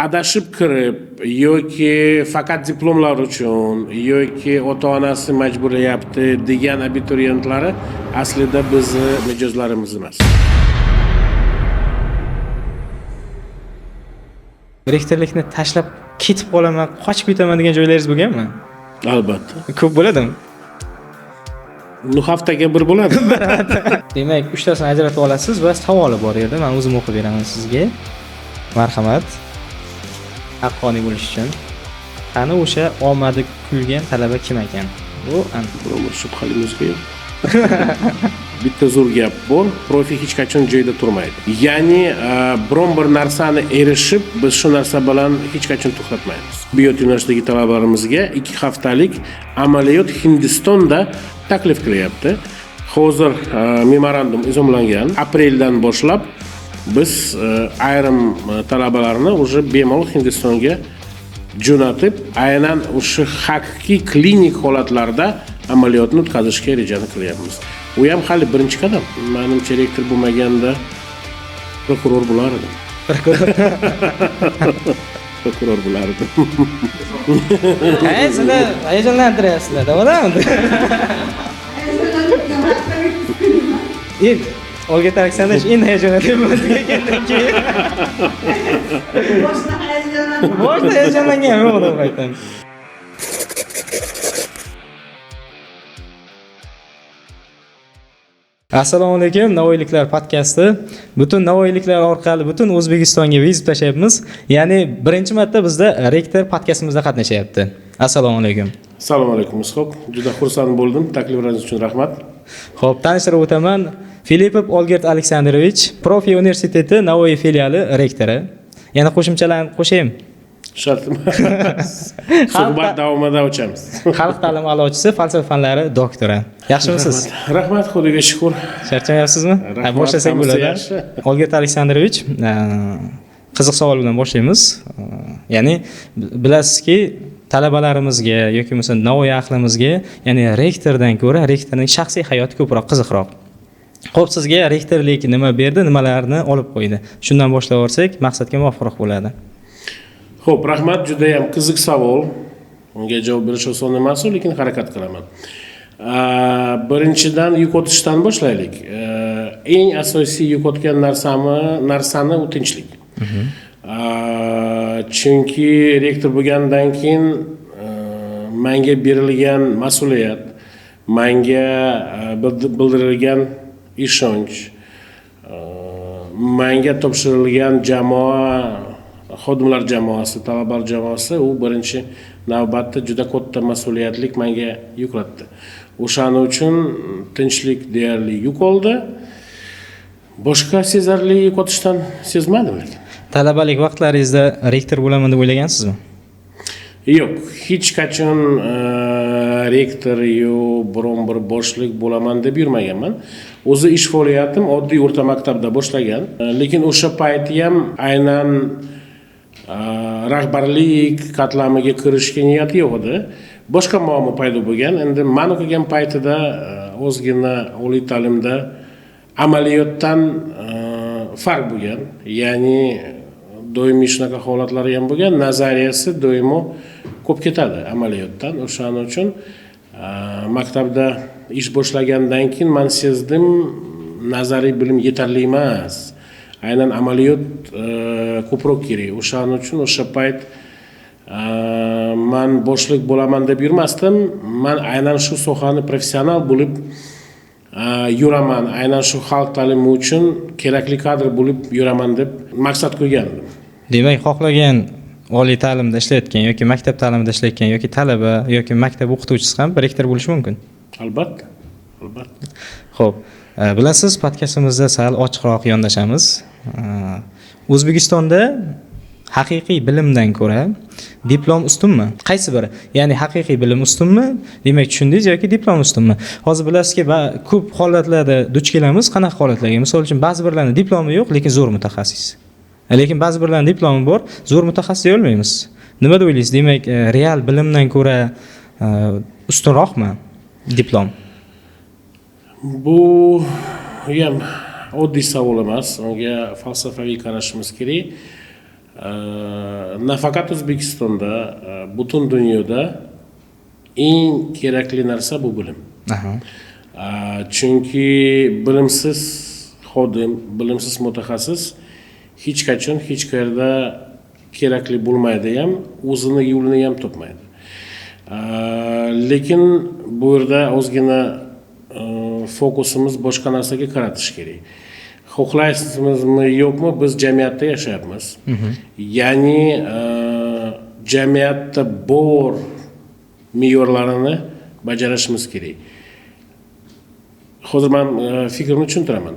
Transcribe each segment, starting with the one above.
Adashib kirib yoki faqat diplomlar uchun yoki ota onasi majburlayapti degan abituriyentlari aslida bizni mijozlarimiz emas. Rektorlikni tashlab ketib qolaman, qochib ketaman degan joylaringiz bo'lganmi? Albatta. Ko'p bo'ladimi? Ну, haftaga bir bo'ladi. Demak, uchtasini ajratib olasiz va savoli bor yerda men o'zim o'qib beraman sizga. Marhamat. Haqqoniy bo'lish uchun. Qani o'sha omadi kulgan talaba kim ekan? Bu Biror shubhalimizga yo'q. Bitta zo'r gap bor, profi hech qachon joyida turmaydi. Ya'ni biron bir narsani erishib, biz shu narsa bilan hech qachon to'xtatmaymiz. Biyot yo'nalishidagi talabalarimizga 2 haftalik amaliyot Hindistonda taklif qilyapti. Hozir memorandum imzolangan. Apreldan boshlab biz ayrim talabalarni уже bemalol Hindistonga jo'natib, aynan o'sha haqiqiy klinik holatlarda amaliyotni o'tkazishga rejani qilyapmiz. U ham hali birinchi qadam. Menimcha, rektor bo'lmaganda prokuror bo'lar edim. Prokuror bo'lar edim. Sizlar hayajonlantiryapsizlar, to'g'rimi? Endi Olga Aleksandrovich endi hayajonlanyapman degandan keyin. Boshida hayajonlangan yo'q deb aytaman. Assalomu alaykum, Navoiyliklar podkasti. Butun navoiyliklar orqali butun O'zbekistonga vizit tashlayapmiz. Ya'ni birinchi marta bizda rektor podkastimizda qatnashyapti. Assalomu alaykum. Assalomu alaykum, Ishoq. Juda xursand bo'ldim. Takliflaringiz uchun rahmat. Xo'p, tanishtirib o'taman. Filipov Olgert Aleksandrovich, Profi universiteti Navoiy filiali rektori. Yana qo'shimchalarni qo'shaymi? Shart emas. Suhbat davomida ochamiz. Xalq ta'limi a'lochisi, falsafa fanlari doktori. Yaxshimisiz? Rahmat, Xudoga shukr. Charchamayapsizmi? Rahmat, boshlasak bo'ladi. Yaxshi. Olgert Aleksandrovich, qiziq savol bilan boshlaymiz. Ya'ni bilasizki, talabalarimizga yoki bo'lmasa Navoiy ahlimizga, ya'ni rektordan ko'ra rektorning shaxsiy hayoti ko'proq qiziqroq. Xo'p, sizga rektorlik nima berdi, nimalarni olib qo'ydi? Shundan boshlab olsak, maqsadga muvofiqroq bo'ladi. Xo'p, rahmat, juda ham qiziq savol. Unga javob berish oson emas, lekin harakat qilaman. Birinchidan yo'qotishdan boshlaylik. Eng asosiy yo'qotgan narsani u tinchlik. Chunki rektor bo'lgandan keyin menga berilgan mas'uliyat, menga bildirilgan ishonch, menga topshirilgan jamoa, xodimlar jamoasi, talabalar jamoasi, u birinchi navbatda juda katta mas'uliyatlik menga yuklatdi. O'shaning uchun tinchlik deyarli yo'qoldi. Boshqa sezarli yo'qotishdan sezmadim lekin. Talabalik vaqtlaringizda rektor bo'laman deb o'ylagansizmi? Yo'q, hech qachon rektor yo biron bir boshliq bo'laman deb yurmaganman. O'zi ish faoliyatim oddiy o'rta maktabda boshlagan. Lekin o'sha payti ham aynan rahbarlik qatlamiga kirishga niyat yo'q edi. Boshqa muammo paydo bo'lgan. Endi men o'qigan paytida ozgina oliy ta'limda amaliyotdan farq bo'lgan. Ya'ni doimiy shunaqa holatlar ham bo'lgan, nazariyasi doimo ko'p ketadi amaliyotdan. O'shaning uchun maktabda ish boshlagandan keyin men sezdim, nazariy bilim yetarli emas. Aynan amaliyot ko'proq kerak. O'shaning uchun o'sha payt men boshliq bo'laman deb yurmasdim. Men aynan shu sohani professional bo'lib yuraman, aynan shu xalq ta'limi uchun kerakli kadr bo'lib yuraman deb maqsad qo'ygandim. Demak, xohlagan oliy ta'limda ishlayotgan yoki maktab ta'limida ishlayotgan yoki talaba yoki maktab o'qituvchisi ham rektor bo'lishi mumkin. Albatta, albatta. Xo'p, bilasiz, podkastimizda sal ochiqroq yondashamiz. O'zbekistonda haqiqiy bilimdan ko'ra diplom ustunmi? Qaysi biri? Ya'ni haqiqiy bilim ustunmi? Demak, tushundingiz yoki diplom ustunmi? Hozir bilasizki, ko'p holatlarda duch kelamiz. Qanaqa holatlarga? Misol uchun, ba'zi birlarning diplomi yo'q, lekin zo'r mutaxassis. Lekin ba'zi birlarning diplomi bor, zo'r mutaxassis deya olmaymiz. Nima deb o'ylaysiz? Demak, real bilimdan ko'ra ustunroqmi diplom? Bu ham oddiy savol emas. Unga falsafaviy qarashimiz kerak. Nafaqat O'zbekistonda, butun dunyoda eng kerakli narsa bu bilim. Chunki bilimsiz xodim, bilimsiz mutaxassis hech qachon hech qayerda kerakli bo'lmaydi ham, o'zini yo'lini ham topmaydi. Lekin bu yerda ozgina fokusimiz boshqa narsaga qaratish kerak. Xohlaysizmi yo'qmi, biz jamiyatda yashayapmiz. Ya'ni jamiyatda bor me'yorlarini bajarishimiz kerak. Hozir men fikrimni tushuntiraman.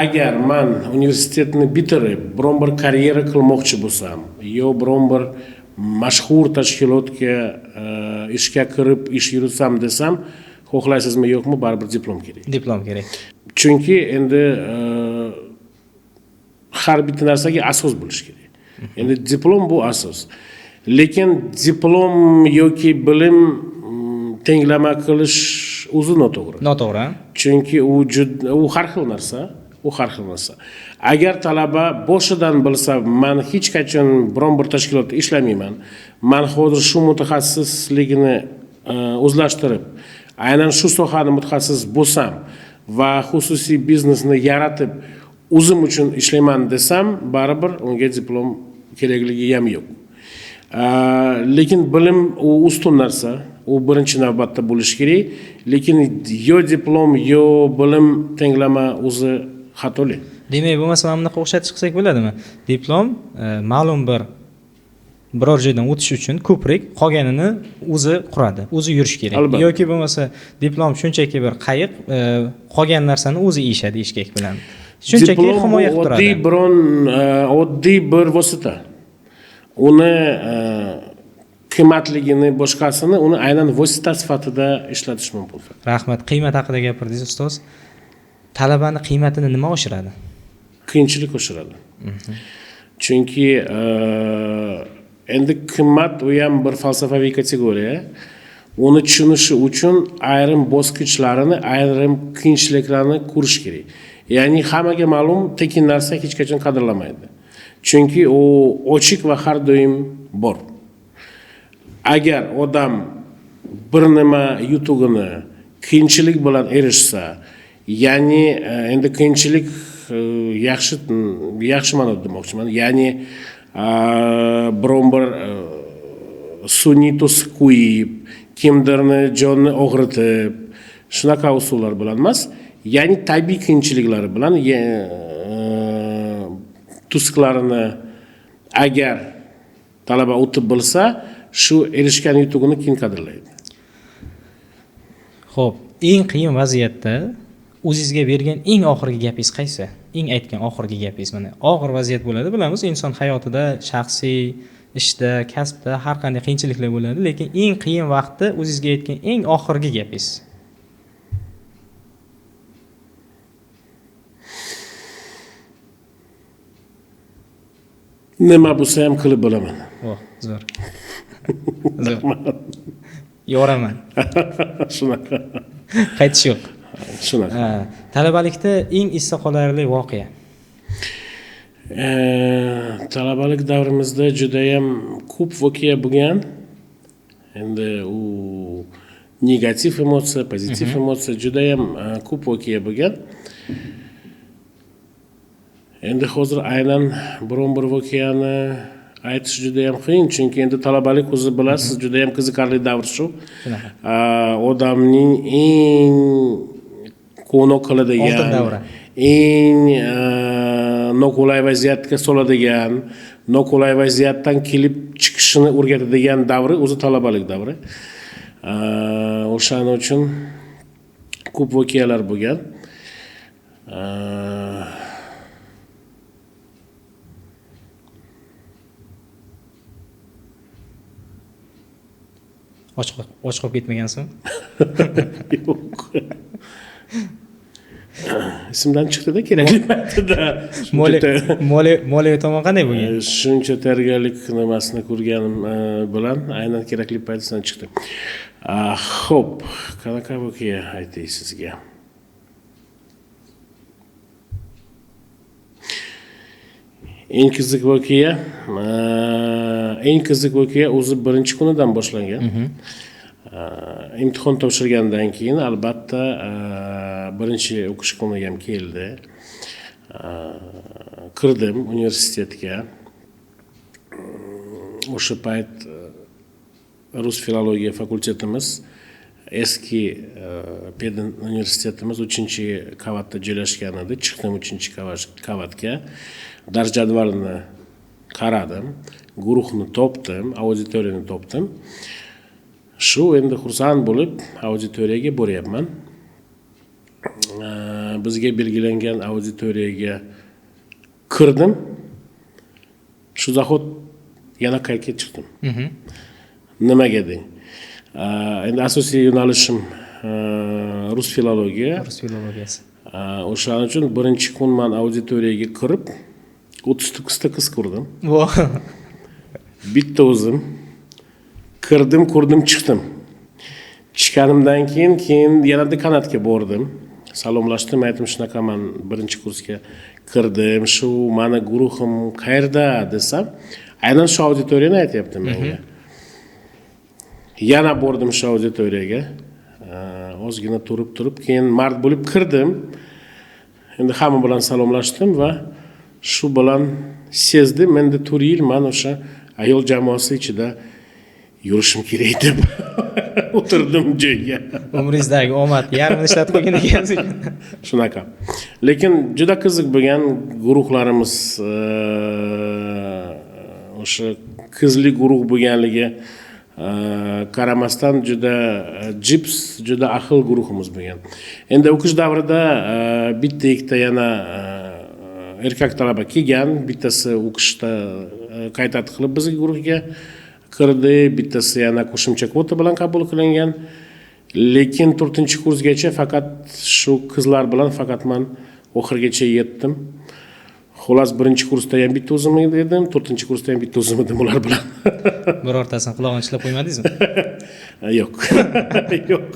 Agar man universitetni bitirib, biron bir karyera qilmoqchi bo'lsam, yo biron bir mashhur tashkilotga ishga kirib ish yuritsam desam, xohlaysizmi yo'qmi, baribir diplom kerak. Diplom kerak. Chunki endi har bitta narsaga asos bo'lishi kerak. Endi diplom bu asos. Lekin diplom yoki bilim tenglama qilish o'zi noto'g'ri. Noto'g'ri. Chunki u har xil narsa, u har xil narsa. Agar talaba boshidan bilsa, men hech qachon biron bir tashkilotda ishlamayman. Men hozir shu mutaxassisligini o'zlashtirib, aynan shu sohani mutaxassis bo'lsam va xususiy biznesni yaratib o'zim uchun ishlayman desam, baribir unga diplom kerakligi ham yo'q. Lekin bilim u ustun narsa, u birinchi navbatda bo'lishi kerak. Lekin yo diplom yo bilim tenglama o'zi xatolik. Demak, bo'lmasa mana bunaqa o'xshatish qilsak bo'ladimi? Diplom ma'lum bir biror joydan o'tish uchun ko'prik, qolganini o'zi quradi, o'zi yurish kerak. Yoki bo'lmasa diplom shunchaki bir qayiq, qolgan narsani o'zi eshadi eshkak bilan. Shunchaki himoya qilib turadi. Oddiy bir vosita. Uni qiymatligini, boshqasini uni aynan vosita sifatida ishlatish mumkin. Rahmat. Qiymat haqida gapirdingiz ustoz. Talabani qiymatini nima oshiradi? Qiyinchilik oshiradi. Chunki endi qimmat u ham bir falsafaviy kategoriya. Uni tushunishi uchun ayrim bosqichlarini, ayrim qiyinchiliklarni ko'rish kerak. Ya'ni hammaga ma'lum, tekin narsa hech qachon qadrlamaydi. Chunki u ochiq va har doim bor. Agar odam bir nima yutug'ini qiyinchilik bilan erishsa, ya'ni endi qiyinchilik yaxshi yaxshi ma'noda demoqchiman. Ya'ni biron bir sun'iy to'siq qo'yib, kimdirni jonini og'ritib, shunaqa usullar bilan emas, ya'ni tabiiy qiyinchiliklari bilan to'siqlarini agar talaba o'tib bilsa, shu erishgan yutug'ini keyin qadrlaydi. Xo'p, eng qiyin vaziyatda o'zingizga bergan eng oxirgi gapingiz qaysi? Eng aytgan oxirgi gapingiz mana. Og'ir vaziyat bo'ladi, bilamiz, inson hayotida, shaxsiy ishda, kasbda har qanday qiyinchiliklar bo'ladi, lekin eng qiyin vaqtda o'zingizga aytgan eng oxirgi gapingiz. Nima bo'lsa ham qilib bo'laman. Oh, zo'r. Zo'r. Yoraman. Shunaqa. Qaytish yo'q. Shunaqa. Talabalikda eng esda qolarli voqea. Talabalik davrimizda juda ham ko'p voqea bo'lgan. Endi u negativ emotsiya, pozitiv emotsiya juda ham ko'p voqea bo'lgan. Endi hozir aynan biron bir voqeani aytish juda ham qiyin, chunki endi talabalik o'zi bilasiz, juda ham qiziqarli davr shu. Odamning eng qo'noq qiladigan, eng noqulay vaziyatga soladigan, noqulay vaziyatdan kelib chiqishini o'rgatadigan davri o'zi talabalik davri. O'shaning uchun ko'p voqealar bo'lgan. Och qolib ketmagansan? Yo'q. Esimdan chiqdi-da, kerakli paytida. Moliya tomon qanday bo'lgan? Shuncha tayyorgarlik nimasini ko'rganim bilan aynan kerakli paytdan chiqdi. Xo'p, qanaqa voqea aytay sizga? Eng qiziq voqea Eng qiziq voqea o'zi birinchi kunidan boshlangan. Imtihon topshirgandan keyin albatta birinchi o'qish kuni ham keldi. Kirdim universitetga. O'sha payt rus filologiya fakultetimiz eski peden universitetimiz 3-qavatda joylashgan edi. Chiqdim 3-qavatga. Dars jadvalini qaradim, guruhni topdim, auditoriyani topdim. Shu endi xursand bo'lib auditoriyaga boryapman. Bizga belgilangan auditoriyaga kirdim. Shu zahot yana qaytib chiqdim. Nimaga deng? Endi asosiy yo'nalishim rus filologiya. Rus filologiyasi. O'shaning uchun birinchi kun man auditoriyaga kirib 39 ta qiz ko'rdim. Bitta o'zim kirdim, ko'rdim, chiqdim. Chiqqanimdan keyin yana dekanatga bordim. Salomlashdim, aytdim shunaqa man birinchi kursga kirdim, shu mani guruhim qayerda desam, aynan shu auditoriyani aytyapti menga. Yana bordim shu auditoriyaga. Ozgina turib keyin mard bo'lib kirdim. Endi hamma bilan salomlashdim va shu bilan sezdim, endi 4 yil man o'sha ayol jamoasi ichida yurishim kerak deb o'tirdim joyga. Umringizdagi omad yarmini ishlatib qo'ygan ekansiz. Shunaqa. Lekin juda qiziq bo'lgan guruhlarimiz, o'sha qizli guruh bo'lganligi qaramasdan juda jips, juda ahil guruhimiz bo'lgan. Endi o'qish davrida bitta ikkita yana erkak talaba kelgan, bittasi o'qishda qayta qilib bizning guruhga kirdi, bittasi yana qo'shimcha kvota bilan qabul qilingan. Lekin 4-kursgacha faqat shu qizlar bilan faqat man oxirigacha yetdim. Xullas, 1-kursda ham bitta o'zim edim, 4-kursda ham bitta o'zim edim ular bilan. Birortasini qulog'ini tishlab qo'ymadingizmi? Yo'q. Yo'q.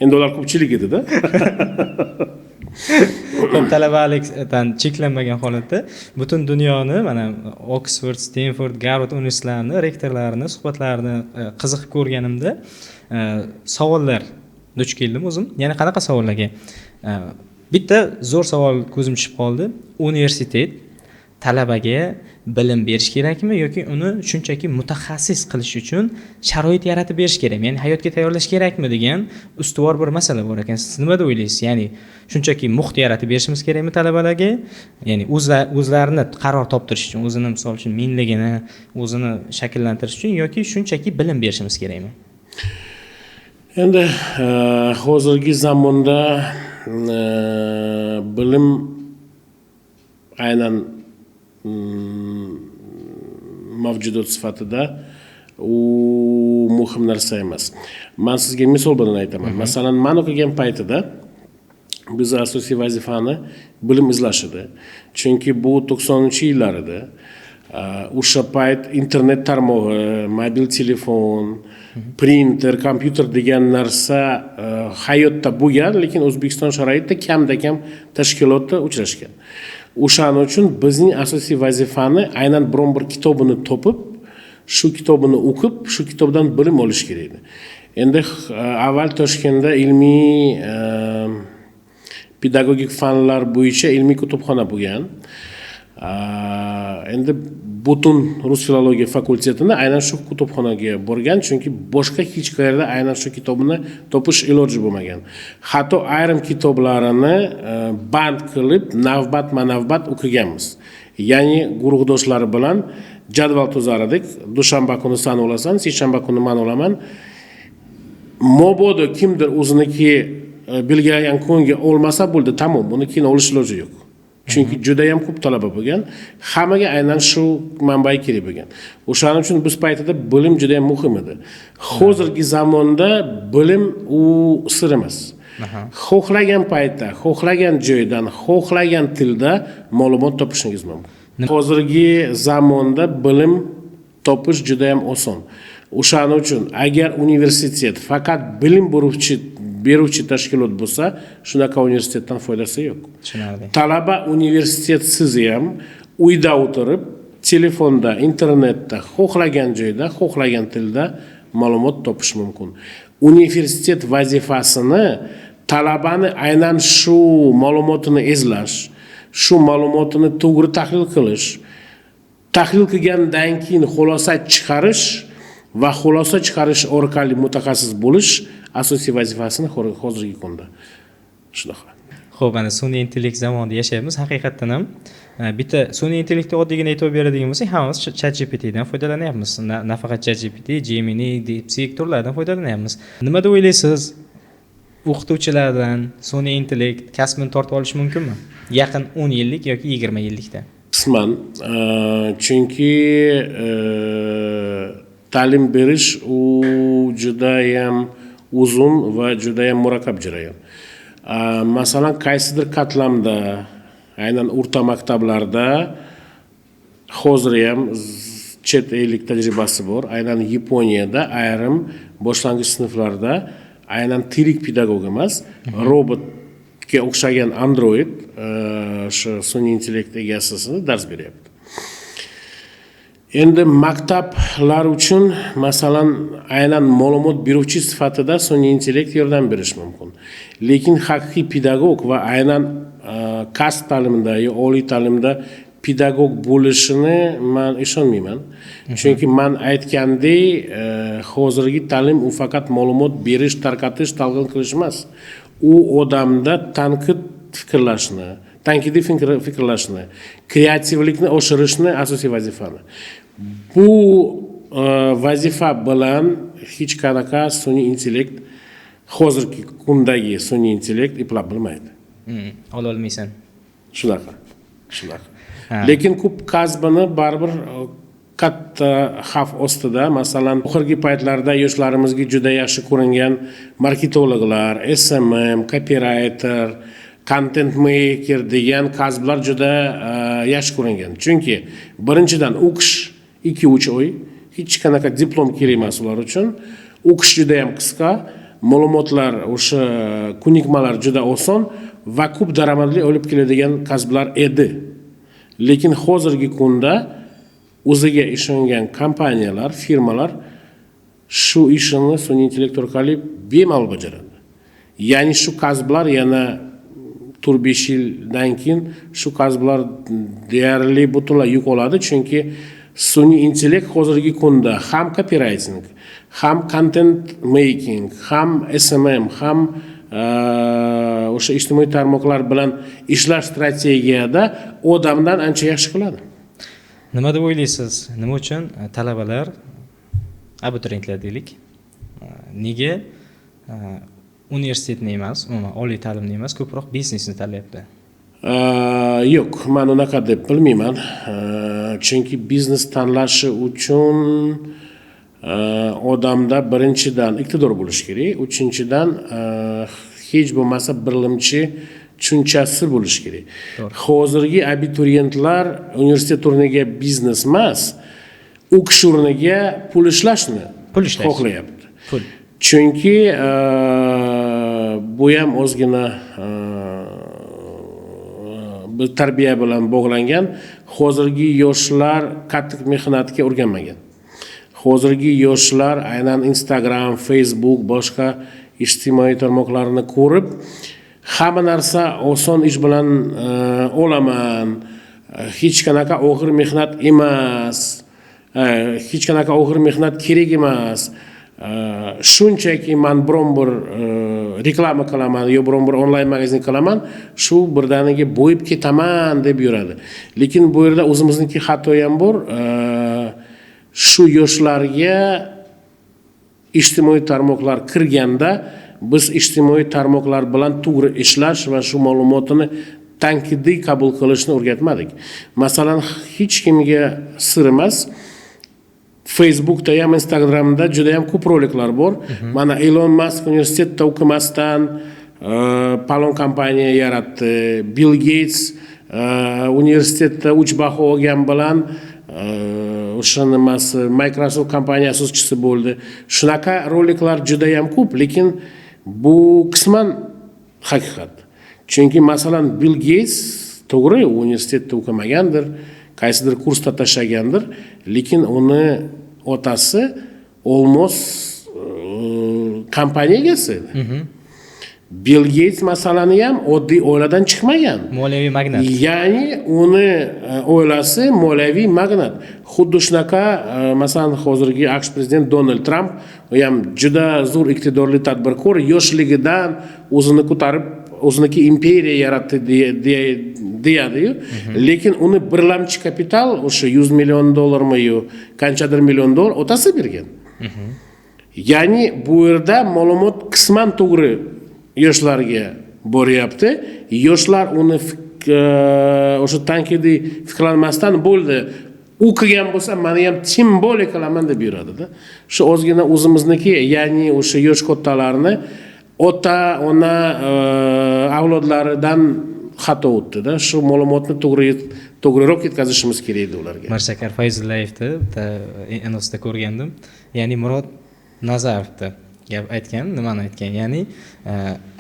Endi ular ko'pchilik edi-da. Ko'p talabalikdan cheklanmagan holatda butun dunyoni, mana Oxford, Stanford, Garvard universitetlarini rektorlarini suhbatlarini qiziqib ko'rganimda savollar duch keldim o'zim. Ya'ni qanaqa savollarga? Bitta zo'r savol ko'zim tushib qoldi. Universitet talabaga bilim berish kerakmi yoki uni shunchaki mutaxassis qilish uchun sharoit yaratib berish kerakmi? Ya'ni hayotga tayyorlash kerakmi degan ustuvor bir masala bor ekan. Siz nima deb o'ylaysiz? Ya'ni shunchaki muhit yaratib berishimiz kerakmi talabalarga? Ya'ni o'zlarini qaror toptirish uchun, o'zini misol uchun menligini, o'zini shakllantirish uchun yoki shunchaki bilim berishimiz kerakmi? Endi hozirgi zamonda bilim aynan mavjudot sifatida u muhim narsa emas. Man sizga misol bilan aytaman. Masalan, man o'qigan paytida biz asosiy vazifani bilim izlash edi. Chunki bu 90-yillar edi. O'sha payt internet tarmog'i, mobil telefon, printer, kompyuter degan narsa hayotda bo'lgan, lekin O'zbekiston sharoitida kamda-kam tashkilotda uchrashgan. O'shaning uchun bizning asosiy vazifani aynan biron bir kitobini topib, shu kitobini o'qib, shu kitobdan bilim olish kerak edi. Endi avval Toshkentda ilmiy pedagogik fanlar bo'yicha ilmiy kutubxona bo'lgan. Endi butun rus filologiya fakultetini aynan shu kutubxonaga borgan, chunki boshqa hech qayerda aynan shu kitobni topish iloji bo'lmagan. Hatto ayrim kitoblarini band qilib navbatma-navbat o'qiganmiz. Ya'ni guruhdoshlar bilan jadval tuzar edik. Dushanba kuni san olasan, seshanba kuni man olaman. Mabodo kimdir o'ziniki belgilangan kunga olmasa bo'ldi, tamom, buni keyin olish iloji yo'q. Chunki juda ham ko'p talaba bo'lgan, hammaga aynan shu manba kerak bo'lgan. O'shaning uchun biz paytida bilim juda ham muhim edi. Hozirgi zamonda bilim u sir emas. Xohlagan paytda, xohlagan joydan, xohlagan tilda ma'lumot topishingiz mumkin. Hozirgi zamonda bilim topish juda ham oson. O'shaning uchun agar universitet faqat bilim beruvchi tashkilot bo'lsa, shunaqa universitetdan foydasi yo'q. Tushunarli. Talaba universitetsiz ham uyda o'tirib, Telefonda, internetda, xohlagan joyda, xohlagan tilda ma'lumot topish mumkin. Universitet vazifasini talabani aynan shu ma'lumotini izlash, shu ma'lumotini to'g'ri tahlil qilish, tahlil qilgandan keyin xulosa chiqarish va xulosa chiqarish orqali mutaxassis bo'lish asosiy vazifasini hozirgi kunda shunaqa. Ho'p, mana sun'iy intellekt zamonida yashayapmiz haqiqatdan ham. Bitta sun'iy intellektni oddiygina e'tibor beradigan bo'lsak, hammamiz Chat GPTdan foydalanyapmiz. Nafaqat Chat GPT, Gemini, DeepSeek turlaridan foydalanyapmiz. Nima deb o'ylaysiz, o'qituvchilardan sun'iy intellekt kasbini tortib olishi mumkinmi yaqin 10 yillik yoki 20 yillikda? Qisman, chunki ta'lim berish u judayam uzun va judayam murakkab jarayon. Masalan, qaysidir qatlamda, aynan o'rta maktablarda hozir ham chet ellik tajribasi bor, aynan Yaponiyada ayrim boshlang'ich sinflarda aynan tirik pedagog emas, robotga o'xshagan android, o'sha sun'iy intellekt egasisi dars beryapti. Endi maktablar uchun, masalan, aynan ma'lumot beruvchi sifatida sun'iy intellekt yordam berishi mumkin, lekin haqiqiy pedagog va aynan kasb ta'limida yo oliy ta'limda pedagog bo'lishini man ishonmayman, chunki man aytgandek, hozirgi ta'lim u faqat ma'lumot berish, tarqatish, talqin qilish emas, u odamda tanqid fikrlashni, tanqidiy fikrlashni, kreativlikni oshirishni asosiy vazifani. Bu vazifa bilan hech qanaqa sun'iy intellekt, hozirgi kundagi sun'iy intellekt eplab bilmaydi. Ololmaysan. Shunaqa. Lekin ko'p kasbini baribir katta xavf ostida. Masalan, oxirgi paytlarda yoshlarimizga juda yaxshi ko'ringan marketologlar, SMM, copywriter, content maker degan kasblar juda yaxshi ko'ringan, chunki birinchidan, o'qish 2-3 oy, hech qanaqa diplom kerak emas ular uchun, o'qish juda yam qisqa, ma'lumotlar, o'sha ko'nikmalar juda oson va ko'p daromadli olib keladigan kasblar edi. Lekin hozirgi kunda o'ziga ishongan kompaniyalar, firmalar shu ishini sun'iy intellekt orqali bemalol bajaradi. Ya'ni shu kasblar yana 4-5 yildan keyin shu kasblar deyarli butunlay yo'qoladi, chunki sun'iy intellekt hozirgi kunda ham copywriting, ham content making, ham SMM, ham o'sha ijtimoiy tarmoqlar bilan ishlash strategiyada odamdan ancha yaxshi qiladi. Nima deb o'ylaysiz, nima uchun talabalar, abituriyentlar deylik, nega universitetni emas, umuman oliy ta'limni emas, ko'proq biznesni tanlayapti? Yo'q, man unaqa deb bilmayman, chunki biznes tanlashi uchun odamda birinchidan iqtidor bo'lishi kerak, uchinchidan, hech bo'lmasa birlamchi tushunchasi bo'lishi kerak. Hozirgi abituriyentlar universitet o'rniga biznes emas, o'qish o'rniga pul ishlashni Pul ishlash. xohlayapti. Pul. Chunki bu ham ozgina bir tarbiya bilan bog'langan. Hozirgi yoshlar qattiq mehnatga o'rganmagan. Hozirgi yoshlar aynan Instagram, Facebook, boshqa ijtimoiy tarmoqlarni ko'rib, hamma narsa oson ish bilan olaman, hech qanaqa og'ir mehnat emas, hech qanaqa og'ir mehnat kerak emas, shunchaki man biron bir reklama qilaman yo biron bir onlayn magazin qilaman, shu birdaniga boyib ketaman deb yuradi. Lekin bu yerda o'zimizniki xato ham bor. Shu yoshlarga ijtimoiy tarmoqlar kirganda biz ijtimoiy tarmoqlar bilan to'g'ri ishlash va shu ma'lumotini tanqidiy qabul qilishni o'rgatmadik. Masalan, hech kimga sir emas, Facebookda ham, Instagramda juda yam ko'p roliklar bor, mana Ilon Mask universitetda o'qimasdan palon kompaniya yaratdi, Bill Geyts universitetda 3 baho olgan bilan o'sha nimasi, Microsoft kompaniya asoschisi bo'ldi. Shunaqa roliklar juda yam ko'p, lekin bu qisman haqiqat, chunki masalan, Bill Geyts, to'g'ri, u universitetda o'qimagandir. Qaysidir kursda tashlagandir, lekin uni otasi olmos kompaniya egasi edi. Bill Geyts masalani ham oddiy oiladan chiqmagan. Moliyaviy magnat. Ya'ni uni oilasi moliyaviy magnat. Xuddi shunaqa, masalan, hozirgi AQSh prezidenti Donald Tramp u ham juda zo'r iqtidorli tadbirkor, yoshligidan o'zini ko'tarib, o'ziniki imperiya yaratdi deyadiyu. Lekin uni birlamchi kapital o'sha 100 million dollarmi yo qanchadir million dollar otasi bergan. Ya'ni bu yerda ma'lumot qisman to'g'ri yoshlarga boryapti. Yoshlar uni o'sha tanqidiy fikrlanmasdan bo'ldi. U qilgan bo'lsa, meni ham тем более qilaman deb yuradida. Shu ozgina o'zimizniki, ya'ni o'sha yosh kattalarni ota, ona avlodlaridan xato o'tdi-da. Shu ma'lumotni to'g'riroq yetkazishimiz kerak edi ularga. Mirshakar Fayzullayevni bitta anosda ko'rgandim. Ya'ni Murod Nazarovni gap aytgan, nimani aytgan? Ya'ni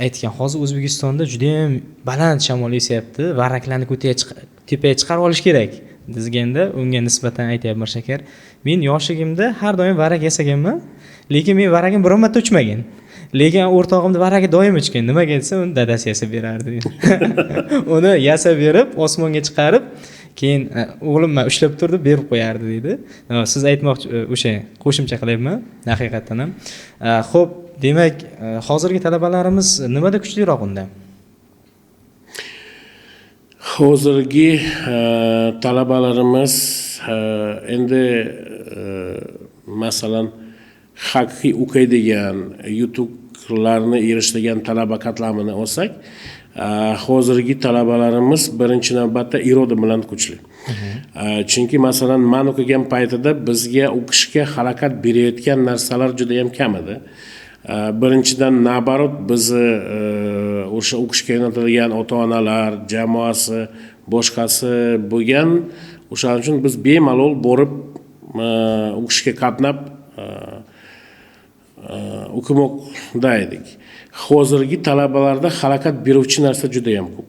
aytgan, hozir O'zbekistonda juda ham baland shamol esyapti, varraklarni tepaga chiqarib olish kerak deganda unga nisbatan aytyapti Mirshakar, men yoshligimda har doim varrak yasaganman, lekin men varragim biron marta uchmagan. Lekin o'rtog'imni varragi doim uchgan. Nimaga desa, uni dadasi yasab berardi. Uni yasab berib, osmonga chiqarib, keyin o'g'lim man ushlab tur deb berib qo'yardi deydi. Siz aytmoqchi, o'sha qo'shimcha qilyapman, haqiqatdan ham. Xo'p, demak, hozirgi talabalarimiz nimada kuchliroq unda? Hozirgi talabalarimiz endi masalan haqiqiy o'qiydigan, yutuqlarni erishadigan talaba qatlamini olsak, hozirgi talabalarimiz birinchi navbatda iroda bilan kuchli. Chunki masalan man o'qigan paytida bizga o'qishga harakat berayotgan narsalar juda ham kam edi. Birinchidan nabarot bizni o'sha o'qishga yo'naltirgan ota-onalar, jamoasi, boshqasi bo'lgan. O'shaning uchun biz bemalol borib o'qishga qatnab o'qimoqda edik. Hozirgi talabalarda harakat beruvchi narsa juda ham ko'p.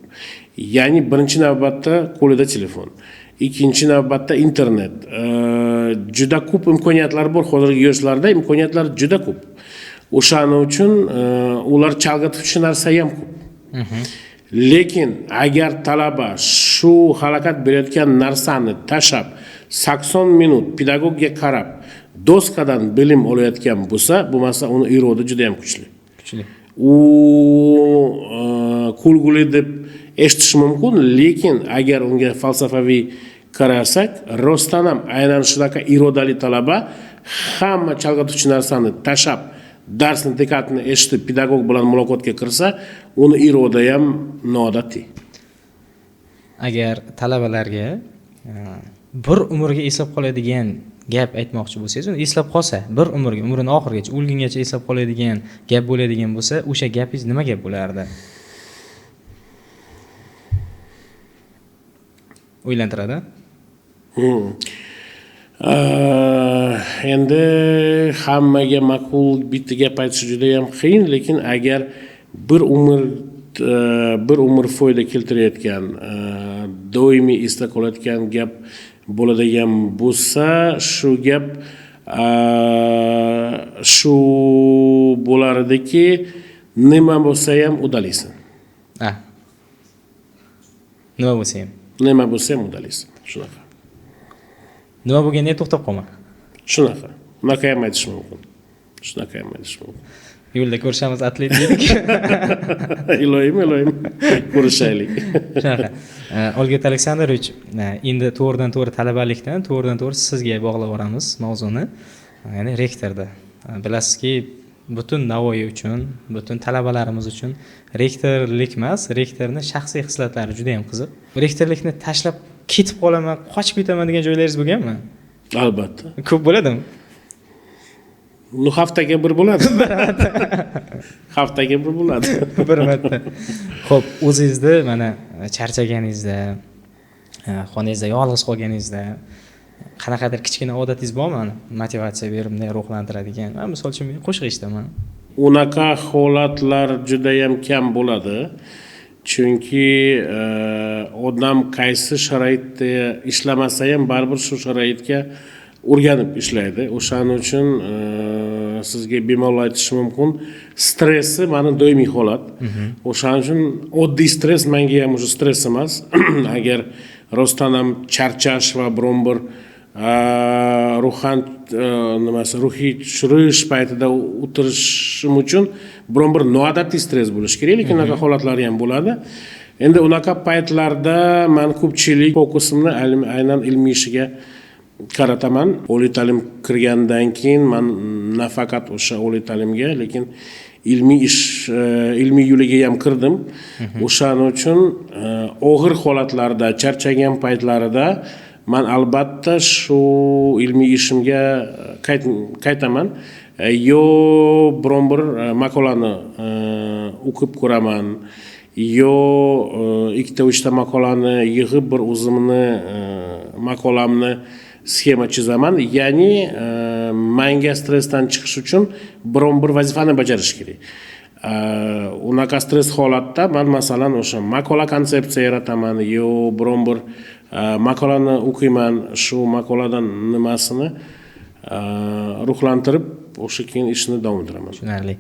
Ya'ni birinchi navbatda qo'lida telefon, ikkinchi navbatda internet. Juda ko'p imkoniyatlar bor hozirgi yoshlarda, imkoniyatlar juda ko'p. O'shaning uchun ular chalg'ituvchi narsa ham ko'p. Lekin agar talaba shu harakat berayotgan narsani tashlab 80 minut pedagogga qarab doskadan bilim olayotgan bo'lsa, bo'lmasa uni iroda juda ham kuchli. Kuchli. U kulguli deb eshitish mumkin, lekin agar unga falsafaviy qarasak, rostdan ham aynan shunaqa irodali talaba hamma chalg'ituvchi narsani tashlab darsni diqqatini eshitib pedagog bilan muloqotga kirsa, uni iroda ham noodatiy. Agar talabalarga bir umrga eslab qoladigan gap aytmoqchi bo'lsangiz, uni eslab qolsa, bir umrga, umrini oxirigacha, o'lgungacha eslab qoladigan gap bo'ladigan bo'lsa, o'sha gapingiz nima gap bo'lardi? O'ylantiradi? Endi hammaga ma'qul bitta gap aytish juda ham qiyin, lekin agar bir umr foyda keltirayotgan, doimiy esda qolayotgan gap bo'ladigan bo'lsa, shu gap shu bo'lar ediki, nima bo'lsa ham udalaysan. Nima bo'lsa ham. Nima bo'lsa ham udalaysan. Shunaqa. Nima bo'lganda ham to'xtab qolma. Shunaqa. Unaqa ham aytish mumkin. Shunaqa ham aytish mumkin. Yo'lda ko'rishamiz, atlet dedik. Iloyim, iloyim. Ko'rishaylik. Shunaqa. Olgert Aleksandrovich, endi to'g'ridan to'g'ri talabalikdan to'g'ridan to'g'ri sizga bog'lab yuboramiz mavzuni. Ya'ni rektorda. Bilasizki, butun Navoiy uchun, butun talabalarimiz uchun rektorlik emas, rektorning shaxsiy xislatlari juda ham qiziq. Rektorlikni tashlab ketib qolaman, qochib ketaman degan joylaringiz bo'lganmi? Albatta. Ko'p bo'ladimi? Ну, haftaga bir bo'ladi. Haftaga bir bo'ladi. Bir marta. Xo'p, o'zingizni mana charchaganingizda, xonangizda yolg'iz qolganingizda qanaqadir kichkina odatingiz bormi? Motivatsiya berib, bunday ruhlantiradigan. Men misol uchun men qo'shiq eshitaman. Unaqa holatlar juda ham kam bo'ladi. Chunki odam qaysi sharoitda ishlamasa ham baribir shu sharoitga o'rganib ishlaydi. O'shaning uchun sizga bemalol aytishim mumkin, stressi mani doimiy holat. O'shaning uchun oddiy stress menga ham уже stress emas. Agar rostdan ham charchash va biron bir ruhan nimasi, ruhiy tushirish paytida o'tirishim uchun biron bir noodatiy stress bo'lishi kerak, lekin unaqa holatlari ham bo'ladi. Endi unaqa paytlarda man ko'pchilik fokusimni aynan ilmiy ishiga qarataman. Oliy ta'lim kirgandan keyin man nafaqat o'sha oliy ta'limga, lekin ilmiy ish, ilmiy yo'liga ham kirdim. O'shaning uchun og'ir holatlarda, charchagan paytlarida man albatta shu ilmiy ishimga qaytaman, yo biron bir maqolani o'qib ko'raman, yo ikkita uchta maqolani yig'ib bir o'zimni maqolamni sxema chizaman. Ya'ni manga stressdan chiqish uchun biron bir vazifani bajarish kerak. Unaqa stress holatda man, masalan, o'sha maqola konsepsiya yarataman, yo biron bir maqolani o'qiyman, shu maqoladan nimasini ruhlantirib, o'sha keyin ishni davom ettiraman. Tushunarli.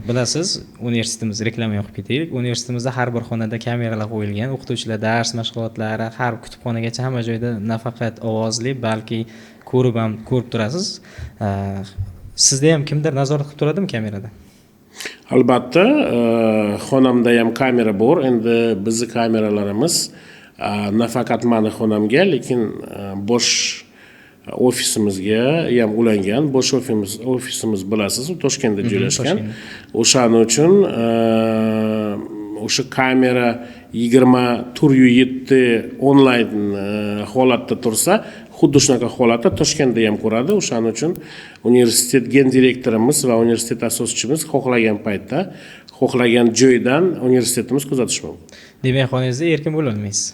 Bilasiz, universitetimiz, reklama yoqib ketaylik, universitetimizda har bir xonada kameralar qo'yilgan. O'qituvchilar dars mashg'ulotlari, har kutubxonagacha, hamma joyda nafaqat ovozli, balki ko'rib ham, ko'rib turasiz. Sizda ham kimdir nazorat qilib turadimi kamerada? Albatta, xonamda ham kamera bor. Endi bizni kameralarimiz nafaqat mani xonamga, lekin bosh ofisimizga ham ulangan. Bosh ofisimiz, bilasiz, u Toshkentda joylashgan. O'shaning uchun o'sha kamera 24/7 onlayn holatda tursa, xuddi shunaqa holatda Toshkentda ham ko'radi. O'shaning uchun universitet gen direktorimiz va universitet asoschimiz xohlagan paytda, xohlagan joydan universitetimiz kuzatish mumkin. Demak, xonangizda erkin bo'lolmaysiz.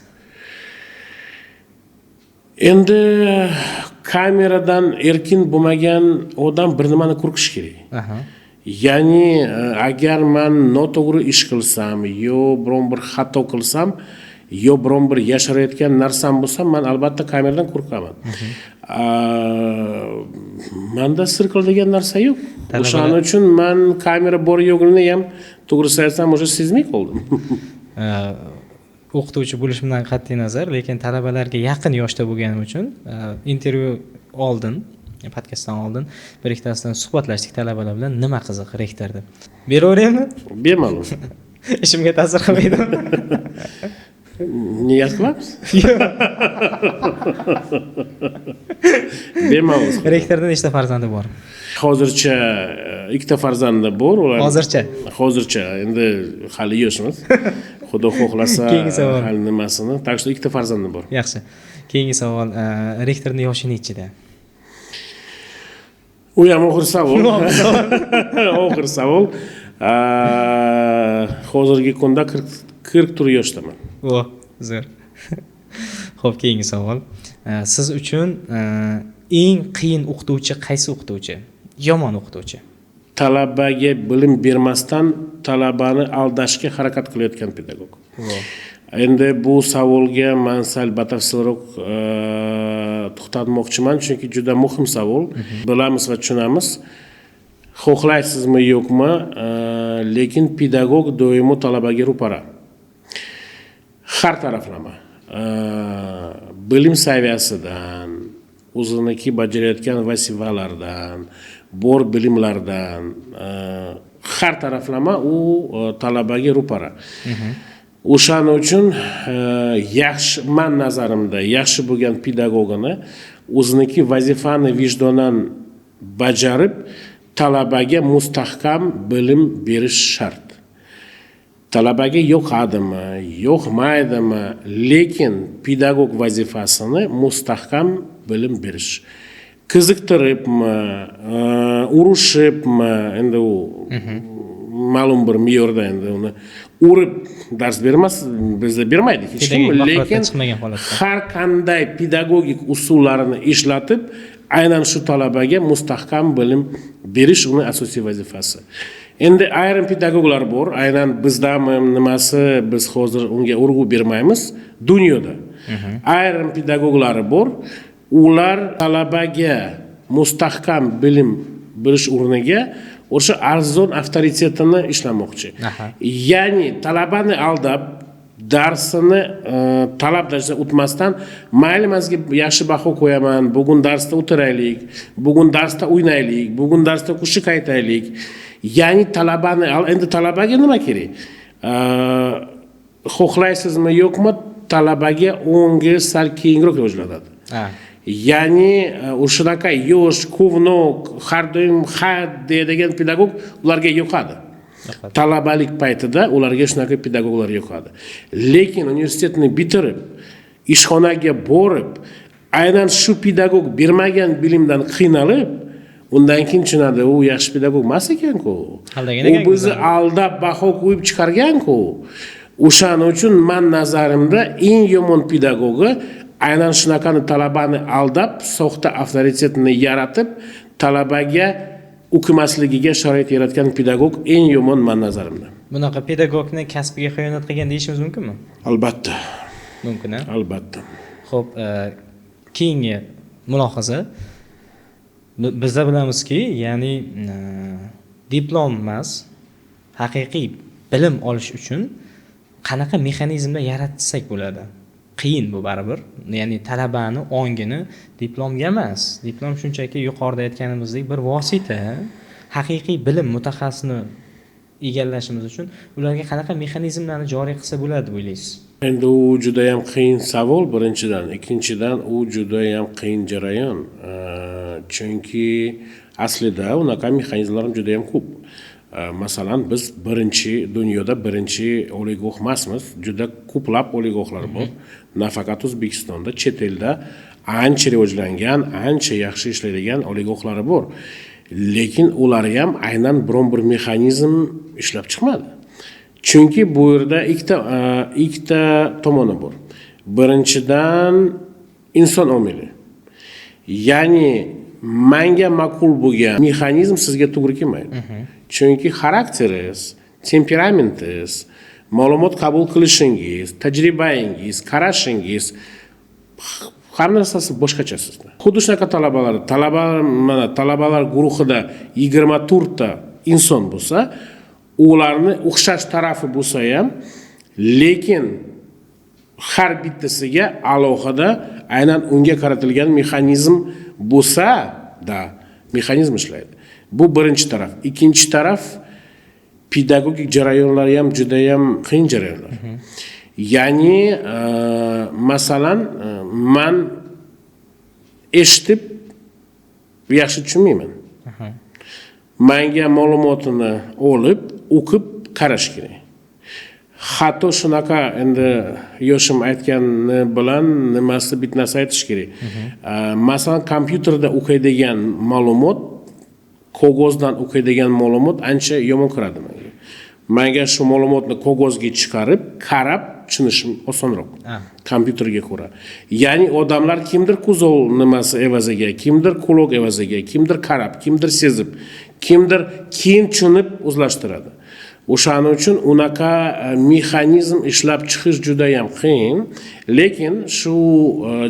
Endi kameradan erkin bo'lmagan odam bir nimani qo'rqishi kerak. Ya'ni agar man noto'g'ri ish qilsam, yo biron bir xato qilsam, yo biron bir yashirayotgan narsam bo'lsa, man albatta kameradan qo'rqaman. Manda sir qiladigan narsa yo'q. O'shaning uchun man kamera bor yo'qligini ham, to'g'risini aytsam, уже sezmay qoldim. O'qituvchi bo'lishimdan qat'iy nazar, lekin talabalarga yaqin yoshda bo'lganim uchun intervyu oldin, podkastdan oldin bir ikkitasidan suhbatlashdik talabalar bilan, nima qiziq rektor deb. Beraveraymi? Bemalol. Ishimga ta'sir qilmaydimi? Niyat qilamiz, bemalol. Rektorda nechta farzandi bor? Hozircha ikkita farzandi bor ular. Hozircha? Hozircha, endi hali yoshmiz, xudo xohlasa. Keyingi savol. Hali nimasini, так что ikkita farzandi bor. Yaxshi, keyingi savol. Rektorni yoshi nechida? U ham og'ir savol, og'ir savol. Hozirgi kunda 44 yoshdaman. O, zo'r. Ho'p, keyingi savol. Siz uchun eng qiyin o'qituvchi qaysi o'qituvchi, yomon o'qituvchi? Talabaga bilim bermasdan talabani aldashga harakat qilayotgan pedagog. Endi bu savolga man sal batafsilroq to'xtatmoqchiman, chunki juda muhim savol. Bilamiz va tushunamiz, xohlaysizmi yo'qmi, lekin pedagog doimo talabaga ro'para, har taraflama, bilim saviyasidan, o'ziniki bajarayotgan vazifalardan, bor bilimlardan, har taraflama u talabaga ro'para. O'shaning uchun yaxshi, man nazarimda, yaxshi bo'lgan pedagogini o'ziniki vazifani vijdonan bajarib, talabaga mustahkam bilim berish shart. Talabaga yoqadimi, yoqmaydimi, lekin pedagog vazifasini mustahkam bilim berish, qiziqtiribmi, urushibmi, endi u ma'lum bir me'yorda, endi uni urib dars bermas, bizda bermaydi hech kim, Pedagogik mahoratdan lekin chiqmagan holatda. har qanday pedagogik usullarini ishlatib, aynan shu talabaga mustahkam bilim berish uni asosiy vazifasi. Endi ayrim pedagoglar bor, aynan bizdami nimasi, biz hozir unga urg'u bermaymiz, dunyoda ayrim pedagoglari bor, ular talabaga mustahkam bilim berish o'rniga o'sha arzon avtoritetini ishlamoqchi. Ya'ni talabani aldab, darsini talab darajasida o'tmasdan, mayli, man sizga yaxshi baho qo'yaman, bugun darsda o'tiraylik, bugun darsda o'ynaylik, bugun darsda qo'shiq aytaylik. Ya'ni talabani, endi talabaga nima kerak? Xohlaysizmi yo'qmi, talabaga o'ngi sal keyinroq rivojlanadi. Ya'ni o'shanaqa yosh, quvnoq, har doim ha deydigan pedagog ularga yoqadi. Talabalik paytida ularga shunaqa pedagoglar yoqadi. Lekin universitetni bitirib, ishxonaga borib, aynan shu pedagog bermagan bilimdan qiynalib, undan keyin tushunadi, u yaxshi pedagog emas ekan-ku. Aldagan U ekan-ku bizni bizani. aldab baho qo'yib chiqargan-ku. O'shaning uchun man nazarimda eng yomon pedagogi aynan shunaqani talabani aldab, soxta avtoritetni yaratib, talabaga o'qimasligiga sharoit yaratgan pedagog eng yomon man nazarimda. Bunaqa pedagogni kasbiga xiyonat qilgan deyishimiz mumkinmi? Albatta. Mumkin, a? Albatta. Xo'p, keyingi mulohaza. Bizda bilamizki, ya'ni diplom emas, haqiqiy bilim olish uchun qanaqa mexanizmlar yaratsak bo'ladi? Qiyin bu baribir. Ya'ni talabani ongini diplomga emas, diplom shunchaki yuqorida aytganimizdek bir vosita. Haqiqiy bilim mutaxassisini egallashimiz uchun ularga qanaqa mexanizmlarni joriy qilsa bo'ladi deb o'ylaysiz? Endi u judayam qiyin savol birinchidan, ikkinchidan u judayam qiyin jarayon. Chunki aslida unaqa mexanizmlar ham judayam ko'p. Masalan, biz birinchi dunyoda birinchi oliygoh emasmiz, juda ko'plab oliygohlar bor. Nafaqat O'zbekistonda, chet elda ancha rivojlangan, ancha yaxshi ishlaydigan oliygohlari bor. Lekin ular ham aynan biron bir mexanizm ishlab chiqmadi. Chunki bu yerda ikkita tomoni bor. Birinchidan, inson omili. Ya'ni manga ma'qul bo'lgan mexanizm sizga to'g'ri kelmaydi. Chunki xarakteringiz, temperamentingiz, ma'lumot qabul qilishingiz, tajribangiz, qarashingiz, hamma narsasi boshqacha sizda. Xuddi shunaqa talabalar, talabalar, mana talabalar guruhida 24 ta inson bo'lsa, ularni o'xshash tarafi bo'lsa ham, lekin har bittasiga alohida aynan unga qaratilgan mexanizm bo'lsa da, mexanizm ishlaydi. Bu birinchi taraf. Ikkinchi taraf, pedagogik jarayonlar ham judayam qiyin jarayonlar. Ya'ni masalan, man eshitib yaxshi tushunmayman. Manga ma'lumotini olib, o'qib qarash kerak. Hatto shunaqa, endi yoshim aytgani bilan nimasi, bitta narsa aytish kerak. Masalan, kompyuterda o'qiydigan ma'lumot qog'ozdan o'qiydigan ma'lumot ancha yomon kiradi menga. Manga shu ma'lumotni qog'ozga chiqarib, qarab tushunishim osonroq kompyuterga ko'ra. Ya'ni odamlar kimdir ko'zov nimasi evaziga, kimdir quloq evaziga, kimdir qarab, kimdir sezib, kimdir keyin tushunib o'zlashtiradi. O'shaning uchun unaqa mexanizm ishlab chiqish juda yam qiyin. Lekin shu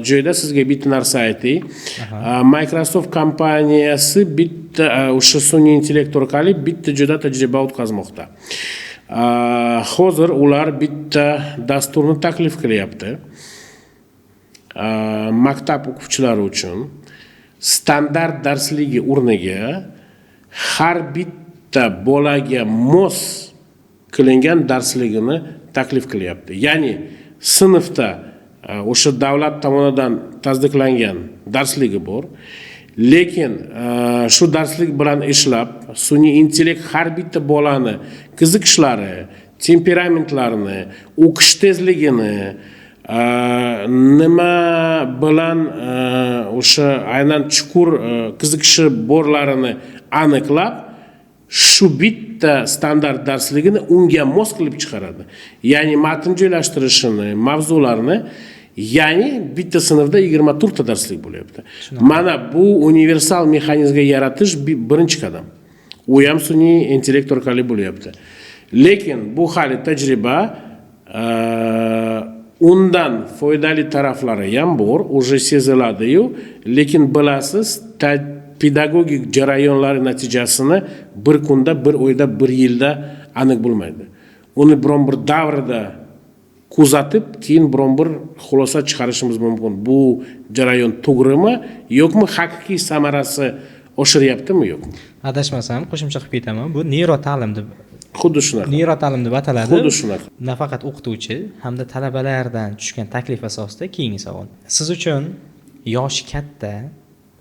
joyda sizga bitta narsa aytay. Microsoft kompaniyasi bitta o'sha sun'iy intellekt orqali bitta juda tajriba o'tkazmoqda. Hozir ular bitta dasturni taklif qilyapti maktab o'quvchilari uchun standart darsligi o'rniga har bitta bolaga mos qilingan darsligini taklif qilyapti. Ya'ni sinfda o'sha davlat tomonidan tasdiqlangan darsligi bor, lekin shu darslik bilan ishlab, sun'iy intellekt har bitta bolani qiziqishlari, temperamentlarini, o'qish tezligini, nima bilan o'sha aynan chuqur qiziqishi borlarini aniqlab, shu bitta standart darsligini unga mos qilib chiqaradi. Ya'ni matn joylashtirishini, mavzularni, ya'ni bitta sinfda 24 ta darslik bo'lyapti. Mana bu universal mexanizmga yaratish birinchi qadam. U ham sun'iy intellekt orqali bo'lyapti. Lekin bu hali tajriba, undan foydali taraflari ham bor, уже seziladi-yu, lekin bilasiz, pedagogik jarayonlari natijasini bir kunda, bir oyda, bir yilda aniq bo'lmaydi. Uni biron bir davrda kuzatib, keyin biron bir xulosa chiqarishimiz mumkin. Bu jarayon to'g'rimi, yo'qmi, haqiqiy samarasi oshiryaptimi, yo'qmi? Adashmasam, qo'shimcha qilib ketaman. Bu neyrota'lim deb, xuddi shunaqa. Neyrota'lim deb ataladi. Xuddi shunaqa. Nafaqat o'qituvchi hamda talabalardan tushgan taklif asosida keyingi savol. Siz uchun yoshi katta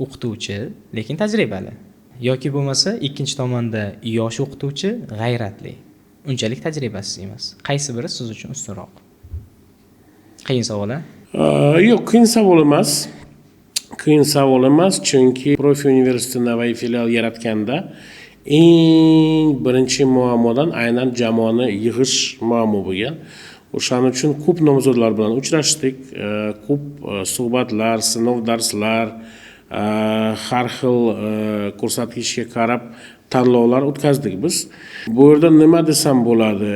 o'qituvchi, lekin tajribali, yoki bo'lmasa ikkinchi tomonda yosh o'qituvchi g'ayratli, unchalik tajribasiz emas. Qaysi biri siz uchun ustunroq? Qiyin savol, a? Yo'q, qiyin savol emas. Qiyin savol emas, chunki Profi universiteti Navoiy filial yaratganda eng birinchi muammodan aynan jamoani yig'ish muammo bo'lgan. O'shaning uchun ko'p nomzodlar bilan uchrashdik, ko'p suhbatlar, sinov darslar, har xil ko'rsatkichga qarab tanlovlar o'tkazdik biz. Bu yerda nima desam bo'ladi?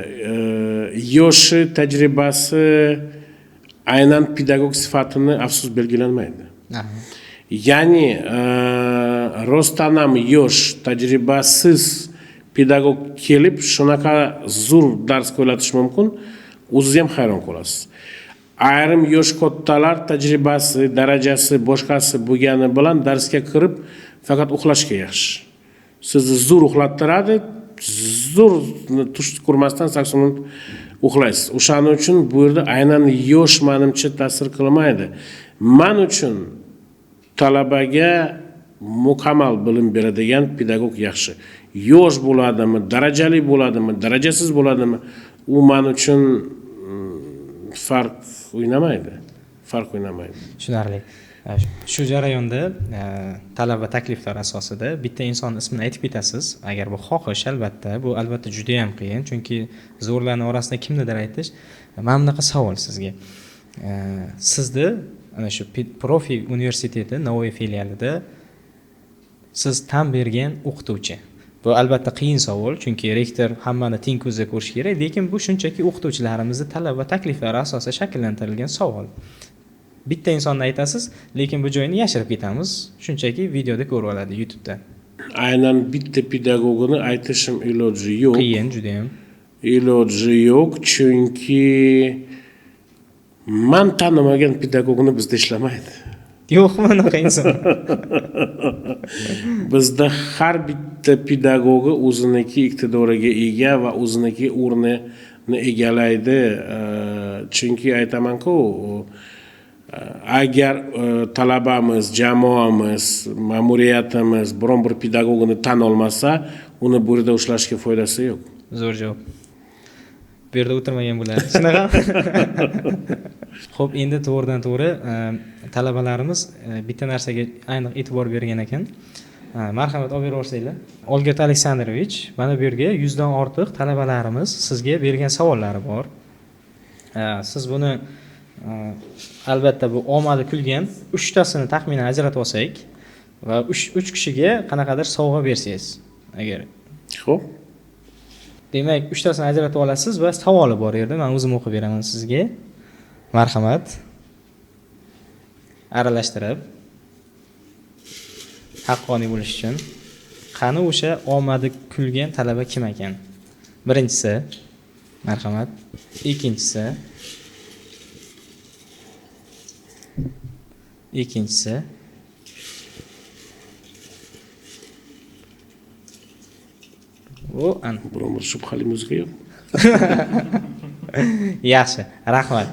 Yoshi, tajribasi aynan pedagog sifatini afsus belgilanmaydi. Ya'ni rostdan ham yosh, tajribasiz pedagog kelib shunaqa zo'r dars qo'llatish mumkin, o'zingiz ham hayron qolasiz. Ayrim yosh kattalar tajribasi, darajasi, boshqasi bo'lgani bilan darsga kirib faqat uxlashga yaxshi. Sizni zo'r uxlattiradi, zo'r tush ko'rmasdan 80 minut uxlaysiz. O'shaning uchun bu yerda aynan yosh menimcha ta'sir qilmaydi. Men uchun talabaga mukammal bilim beradigan pedagog yaxshi. Yosh bo'ladimi, darajali bo'ladimi, darajasiz bo'ladimi, u men uchun farq o'ynamaydi. Farq o'ynamaydi. Tushunarli. Shu jarayonda talaba takliflar asosida bitta inson ismini aytib ketasiz. Agar bu xohish, albatta, bu albatta juda ham qiyin, chunki zo'rlarning orasida kimnidir aytish. Mana bunaqa savol sizga. Sizni ana shu Profi universiteti Navoiy filialida siz tan bergan o'qituvchi. Bu albatta qiyin savol, chunki rektor hammani teng ko'zda ko'rish kerak, lekin bu shunchaki o'qituvchilarimizni talab va takliflari asosida shakllantirilgan savol. Bitta insonni aytasiz, lekin bu joyini yashirib ketamiz. Shunchaki videoda ko'rib oladi YouTube'da. Aynan bitta pedagogini aytishim iloji yo'q. Qiyin juda ham. Iloji yo'q, chunki man tanimagan pedagogni bizda ishlamaydi. Yo'qmi unaqa inson? Bizda har bitta pedagogi o'ziniki iqtidoriga ega va o'ziniki o'rnini egallaydi. Chunki aytaman-ku, agar talabamiz, jamoamiz, ma'muriyatimiz biron bir pedagogini tan olmasa, uni bu yerda ushlashga foydasi yo'q. Zo'r javob. Bu yerda o'tirmagan bo'ladi. Shunaqami? Xo'p, endi to'g'ridan to'g'ri talabalarimiz bitta narsaga aniq e'tibor bergan ekan. Marhamat, olib beraversanglar. Olgert Aleksandrovich, mana bu yerga 100 dan ortiq talabalarimiz sizga bergan savollari bor. Siz buni albatta bu omadi kulgan 3 tasini taxminan ajratib olsak va 3 kishiga qanaqadir sovg'a bersangiz agar. Xo'p. Demak, 3 tasini ajratib olasiz va savoli bor yerda, men o'zim o'qib beraman sizga. Marhamat. Aralashtirib haqqoniy bo'lish uchun qani o'sha omadi kulgan talaba kim ekan? Birinchisi, marhamat. Ikkinchisi. Ikkinchisi. U an. Biron bir shubhali muzika yo'q. Yaxshi, rahmat.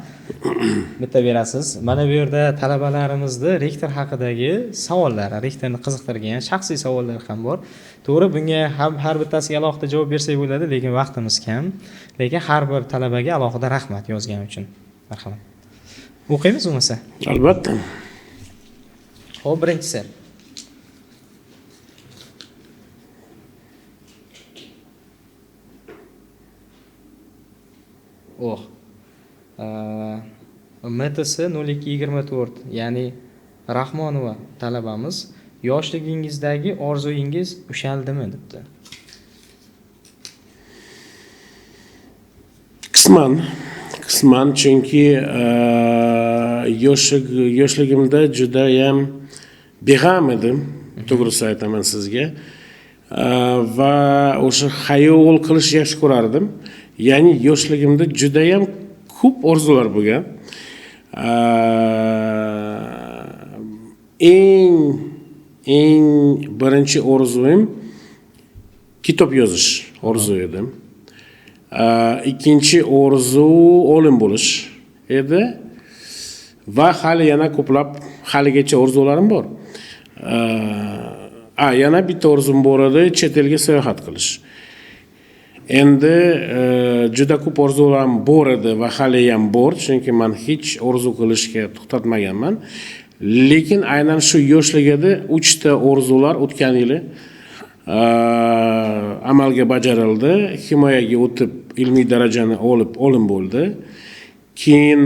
Bitta berasiz. Mana bu yerda talabalarimizni rektor haqidagi savollar, rektorni qiziqtirgan shaxsiy savollar ham bor. To'g'ri, bunga ham har bittasiga alohida javob bersak bo'ladi, lekin vaqtimiz kam. Lekin har bir talabaga alohida rahmat yozgani uchun. Marhamat. O'qiymiz bo'lmasa? Albatta. Xo'p, birinchisi. Oh. MTS nol ikki yigirma to'rt, ya'ni Rahmonova talabamiz, yoshligingizdagi orzuyingiz ushaldimi debdi. Qisman, chunki yoshligimda judayam beg'am edim, to'g'risini aytaman sizga. Va o'sha xayol qilish yaxshi ko'rardim. Ya'ni yoshligimda judayam ko'p orzular bo'lgan. Eng birinchi orzuyim kitob yozish orzu edim. Ikkinchi orzu olim bo'lish edi va hali yana ko'plab haligacha orzularim bor. Yana bitta orzum bor edi, chet elga sayohat qilish. Endi juda ko'p orzularim bor edi va hali ham bor, chunki men hech orzu qilishga to'xtatmaganman. Lekin aynan shu yoshligida 3 ta orzular o'tgan yili amalga bajarildi. Himoyaga o'tib ilmiy darajani olib olim bo'ldi. Keyin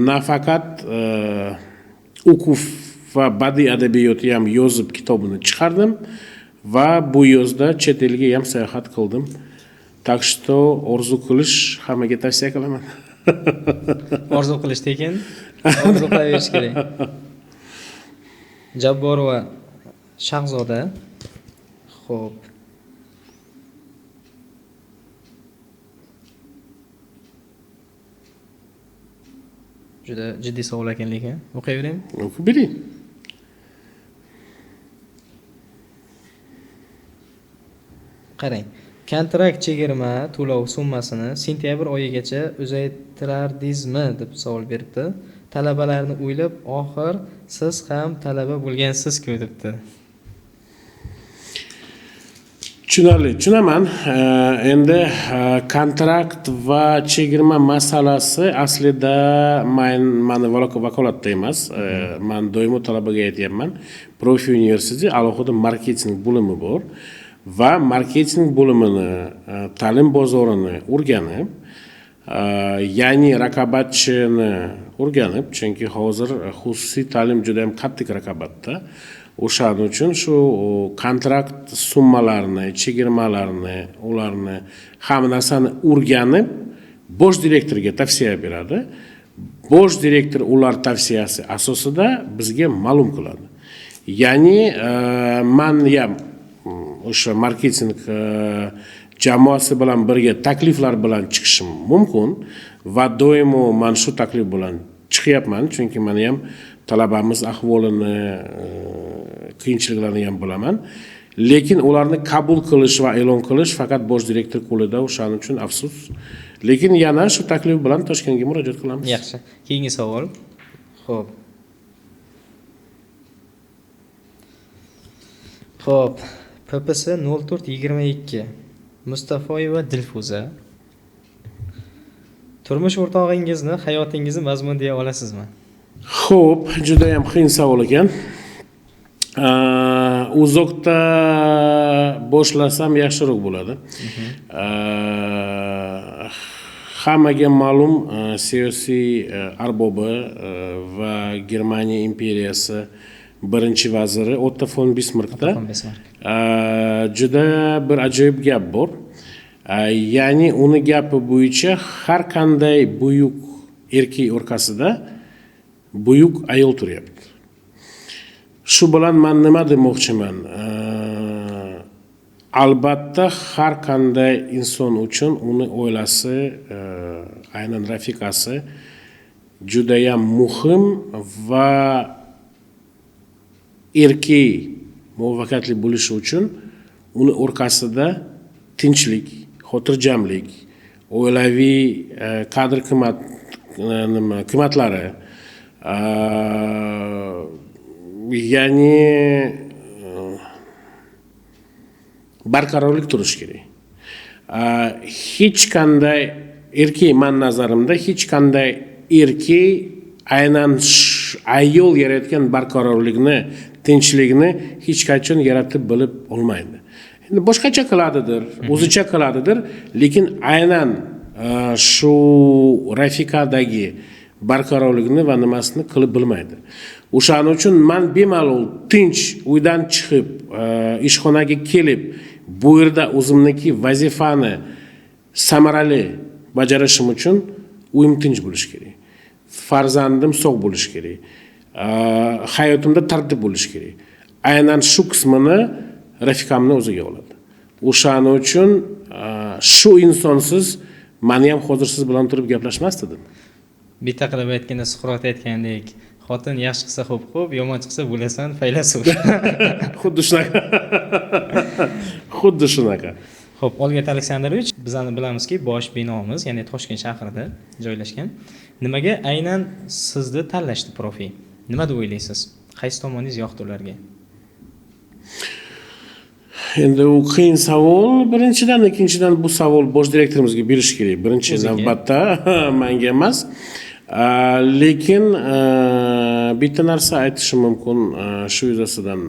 nafaqat o'quv va badiiy adabiyotni ham yozib kitobini chiqardim va bu yozda chet elga ham sayohat qildim. Так что orzu qilish hammaga tavsiya qilaman. Orzu qilish tekin, orzu qilaverish kerak. Jabborova Shahzoda. Xo'p. Juda jiddiy savol ekan lekin. O'qiyveraymi? O'qib bering. Qarang. Kontrakt chegirma to'lov summasini sentyabr oyigacha uzaytirardingizmi deb savol beribdi. Talabalarni o'ylab, oxir siz ham talaba bo'lgansiz-ku debdi. Tushunarli, tushunaman. Endi kontrakt va chegirma masalasi aslida mani vakolatda emas. Man doimo talabaga aytyapman. Profi universitet alohida marketing bo'limi bor va marketing bo'limini, ta'lim bozorini o'rganib, ya'ni raqobatchini o'rganib, chunki hozir xususiy ta'lim juda ham qattiq raqobatda. O'shaning uchun shu kontrakt summalarini, chegirmalarni, ularni hamma narsani o'rganib, bosh direktorga tavsiya beradi. Bosh direktor ular tavsiyasi asosida bizga ma'lum qiladi. Ya'ni man ham o'sha marketing jamoasi bilan birga takliflar bilan chiqishim mumkin va doimo man shu taklif bilan chiqyapman, chunki meni ham talabamiz ahvolini, qiyinchiliklarni ham bilaman. Lekin ularni qabul qilish va e'lon qilish faqat bosh direktor qo'lida, o'shaning uchun afsus. Lekin yana shu taklif bilan Toshkentga murojaat qilamiz. Yaxshi. Keyingi savol. Xo'p. Xo'p, PPS 0422 Mustafoyeva Dilfuza. Turmush o'rtog'ingizni hayotingizni mazmun deya olasizmi? Xo'p, juda ham qiyin savol ekan. Uzoqda boshlasam yaxshiroq bo'ladi. Hammaga ma'lum siyosiy arbobi va Germaniya imperiyasi birinchi vaziri Otto fon Bismarckda juda bir ajoyib gap bor. Ya'ni uni gapi bo'yicha har qanday buyuk erkak orqasida buyuk ayol turyapti. Shu bilan men nima demoqchiman? Albatta har qanday inson uchun uni oilasi, aynan rafiqasi juda ham muhim va erkak muvaffaqiyatli bo'lishi uchun uni orqasida tinchlik, xotirjamlik, oilaviy qadr qimmat nima qimmatlari, ya'ni barqarorlik turishi kerak. Hech qanday erkak, men nazarimda hech qanday erkak aynan ayol yaratgan barqarorlikni, tinchlikni hech qachon yaratib bilib olmaydi. Endi boshqacha qiladidir, o'zicha qiladidir, lekin aynan shu rafiqadagi barqarorlikni va nimasini qilib bilmaydi. O'shaning uchun men bemalol tinch uydan chiqib, ishxonaga kelib, bu yerda o'zimniki vazifani samarali bajarishim uchun uyim tinch bo'lishi kerak, farzandim sog' bo'lishi kerak, hayotimda tartib bo'lishi kerak. Aynan shu qismini rafiqamni o'ziga oladi. O'shaning uchun shu insonsiz mani ham hozir siz bilan turib gaplashmas edim. Bitta qilib aytganda, Suqrot aytgandek, xotin yaxshi qilsa xo'p-xo'p, yomon chiqsa bo'lasan faylasuf. Xuddi shunaqa. Xuddi shunaqa. Xo'p, Olgert Aleksandrovich, bizani bilamizki, bosh binomiz, ya'ni Toshkent shahrida joylashgan. Nimaga aynan sizni tanlashdi profi? Nima deb o'ylaysiz? Qaysi tomoningiz yoqdi ularga? Endi u qiyin savol. Birinchidan, ikkinchidan bu savol bosh direktorimizga berish kerak. Birinchi navbatda menga emas. Lekin bitta narsa aytishim mumkin shu yuzasidan.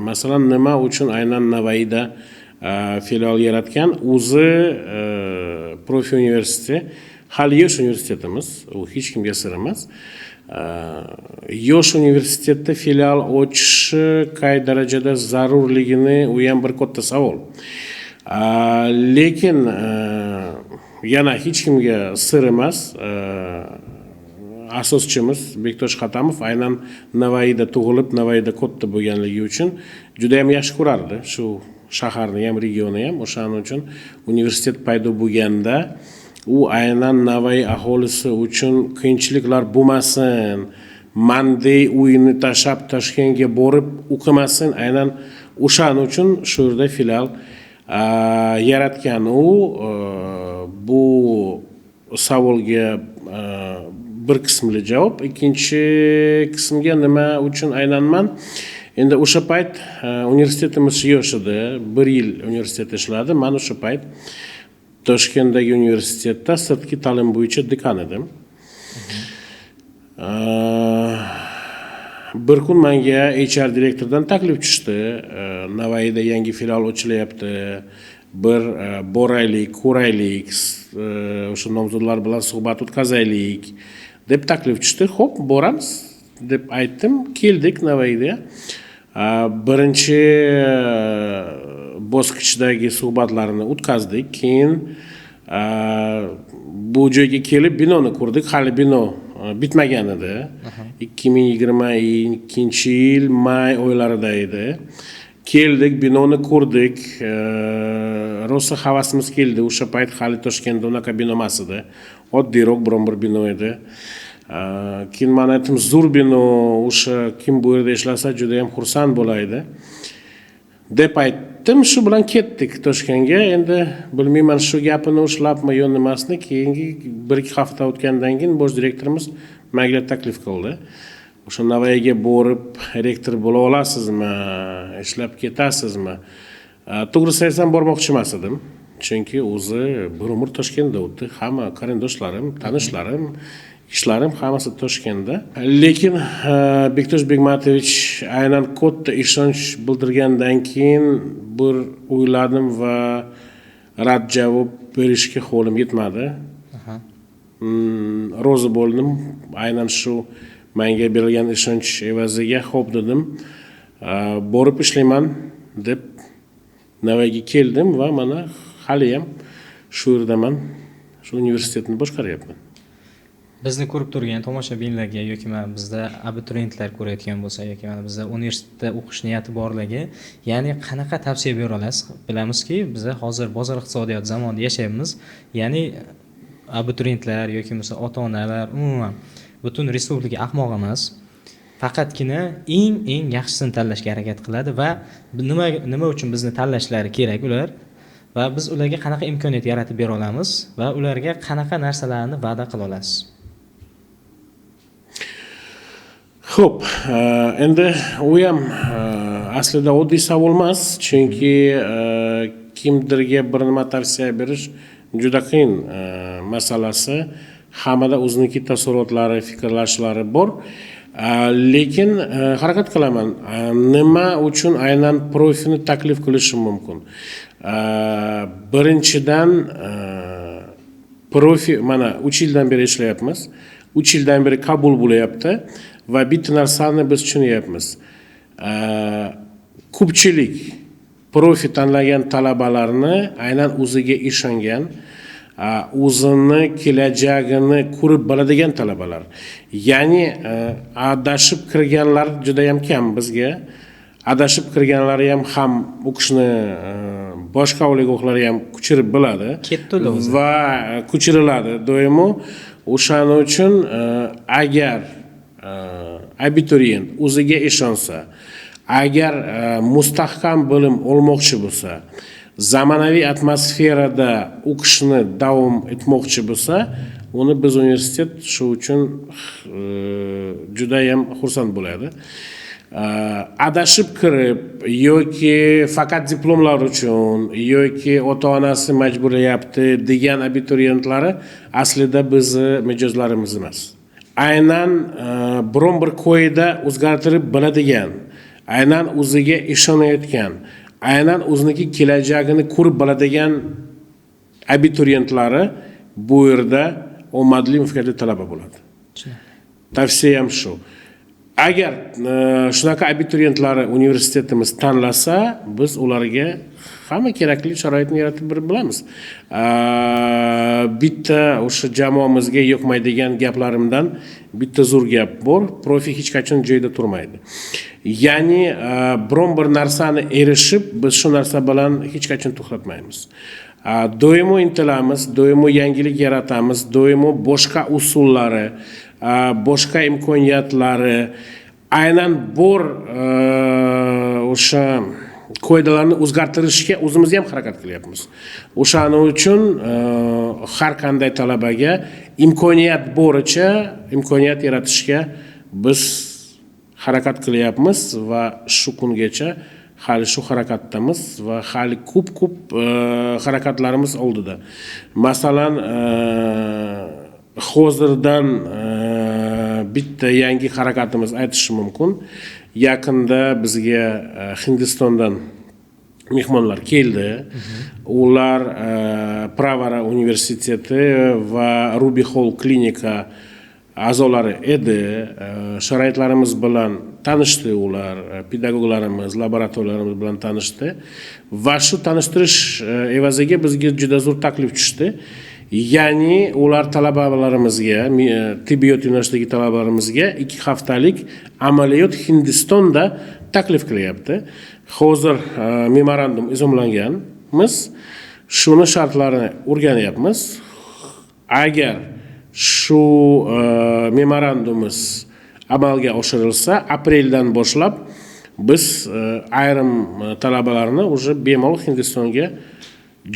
Masalan, nima uchun aynan Navoiyda filial yaratgan? O'zi profi universiteti hali yosh universitetimiz, u hech kimga sir emas. Yosh universitetda filial ochishi qay darajada zarurligini u ham bir katta savol. Lekin yana hech kimga sir emas, asoschimiz Bektosh Xatamov aynan Navoiyda tug'ilib, Navoiyda katta bo'lganligi uchun juda ham yaxshi ko'rardi shu shaharni ham, regioni ham. O'shaning uchun universitet paydo bo'lganda u aynan Navoiy aholisi uchun qiyinchiliklar bo'lmasin, manday uyini tashlab Toshkentga borib o'qimasin, aynan o'shaning uchun shu yerda filial yaratgan. U bu savolga bir qismli javob. Ikkinchi qismga nima uchun aynan man? Endi o'sha payt universitetimiz yosh edi, bir yil universitet ishladi. Man o'sha payt Toshkentdagi universitetda sirtqi ta'lim bo'yicha dekan edim. Bir kun menga HR direktordan taklif tushdi. Navoiyda yangi filial ochilyapti. Bir boraylik, ko'raylik, o'sha nomzodlar bilan suhbat o'tkazaylik deb taklif tushdi. Xo'p, boramiz deb aytdim. Keldik Navoiyga. Birinchi bosqichdagi suhbatlarni o'tkazdik. Keyin bu joyga kelib binoni ko'rdik. Hali bino bitmagan edi. 2022-yil may oylarida edi. Keldik, binoni ko'rdik. Rosa havasimiz keldi. O'sha payt hali Toshkentda unaqa bino emas edi. Oddiyroq biron bir bino edi. Keyin man aytdim, zo'r bino, o'sha kim bu yerda ishlasa juda ham xursand bo'laydi deb aytdim. Shu bilan ketdik Toshkentga. Endi bilmayman shu gapini ushlabmi yo nimasini, keyingi 1-2 hafta o'tgandan keyin bosh direktorimiz menga taklif qildi. O'sha Navoiyga borib rektor bo'la olasizmi, ishlab ketasizmi? To'g'risini aytsam bormoqchi emas edim. Chunki o'zi bir umr Toshkentda o'tdi. Hamma qarindoshlarim, tanishlarim, ishlarim hammasi Toshkentda. Lekin Bektosh Begmatovich aynan katta ishonch bildirgandan keyin bir o'yladim va rad javob berishga qo'lim yetmadi. Rozi bo'ldim. Aynan shu menga berilgan ishonch evaziga xo'p dedim. Borib ishlayman deb Navoiyga keldim va mana hali ham shu yerdaman, shu universitetni boshqaryapman. Bizni ko'rib turgan tomoshabinlarga yoki mana bizda abituriyentlar ko'rayotgan bo'lsa yoki mana bizda universitetda o'qish niyati borlarga, ya'ni qanaqa tavsiya bera olasiz? Bilamizki, biz hozir bozor iqtisodiyot zamonida yashayapmiz. Ya'ni abituriyentlar yoki bo'lmasa ota-onalar umuman butun respublika ahmoq emas. Faqatgina eng yaxshisini tanlashga harakat qiladi va nima uchun bizni tanlashlari kerak ular va biz ularga qanaqa imkoniyat yaratib bera olamiz va ularga qanaqa narsalarni va'da qila olasiz? Xo'p, endi u ham aslida oddiy savol emas, chunki kimdirga bir nima tavsiya berish juda qiyin masalasi. Hammada o'ziniki taassurotlari, fikrlashlari bor. Lekin harakat qilaman. Nima uchun aynan profini taklif qilishim mumkin? Birinchidan profi mana 3 yildan beri ishlayapmiz. 3 yildan beri qabul bo'lyapti va bitta narsani biz tushunyapmiz. Ko'pchilik profi tanlagan talabalarni aynan o'ziga ishongan, O'zini kelajagini ko'rib biladigan talabalar. Ya'ni adashib kirganlar juda ham kam bizga. Adashib kirganlari ham u kishini boshqa oliygohlari ham ko'chirib biladi. Ketdi o'zi. Va ko'chiriladi doimo. O'shaning uchun agar abituriyent o'ziga ishonsa, agar mustahkam bilim olmoqchi bo'lsa, zamonaviy atmosferada o'qishni davom etmoqchi bo'lsa, uni biz universitet shu uchun judayam xursand bo'ladi. Adashib kirib yoki faqat diplomlar uchun yoki ota-onasi majburlayapti degan abituriyentlari aslida bizni mijozlarimiz emas. Aynan biron bir qoida o'zgartirib biladigan, aynan o'ziga ishonayotgan, aynan o'ziniki kelajagini ko'rib biladigan abituriyentlari bu yerda omadli, muvaffaqiyatli talaba bo'ladi. Tavsiyam shu. Agar shunaqa abituriyentlari universitetimiz tanlasa, biz ularga hamma kerakli sharoitni yaratib berib bilamiz. Bitta o'sha jamoamizga yoqmaydigan gaplarimdan bitta zo'r gap bor: profi hech qachon joyida turmaydi. Ya'ni biron bir narsani erishib, biz shu narsa bilan hech qachon to'xtatmaymiz. Doimo intilamiz, doimo yangilik yaratamiz, doimo boshqa usullari, boshqa imkoniyatlari, aynan bor o'sha qoidalarni o'zgartirishga o'zimiz ham harakat qilyapmiz. O'shaning uchun har qanday talabaga imkoniyat boricha imkoniyat yaratishga biz harakat qilyapmiz va shu kungacha hali shu harakatdamiz va hali ko'p-ko'p harakatlarimiz oldida. Masalan, hozirdan bitta yangi harakatimiz aytishim mumkin. Yaqinda bizga Hindistondan mehmonlar keldi. Ular Pravara universiteti va Ruby Hall klinika a'zolari edi. Sharoitlarimiz bilan tanishdi ular, pedagoglarimiz, laboratoriyalarimiz bilan tanishdi va shu tanishtirish evaziga bizga juda zo'r taklif tushdi. Ya'ni ular talabalarimizga, tibbiyot yo'nalishidagi talabalarimizga 2 haftalik amaliyot Hindistonda taklif qilyapti. Hozir memorandum imzolanganmiz. Shuni shartlarini o'rganyapmiz. Agar shu memorandumimiz amalga oshirilsa, apreldan boshlab biz ayrim talabalarni уже bemalol Hindistonga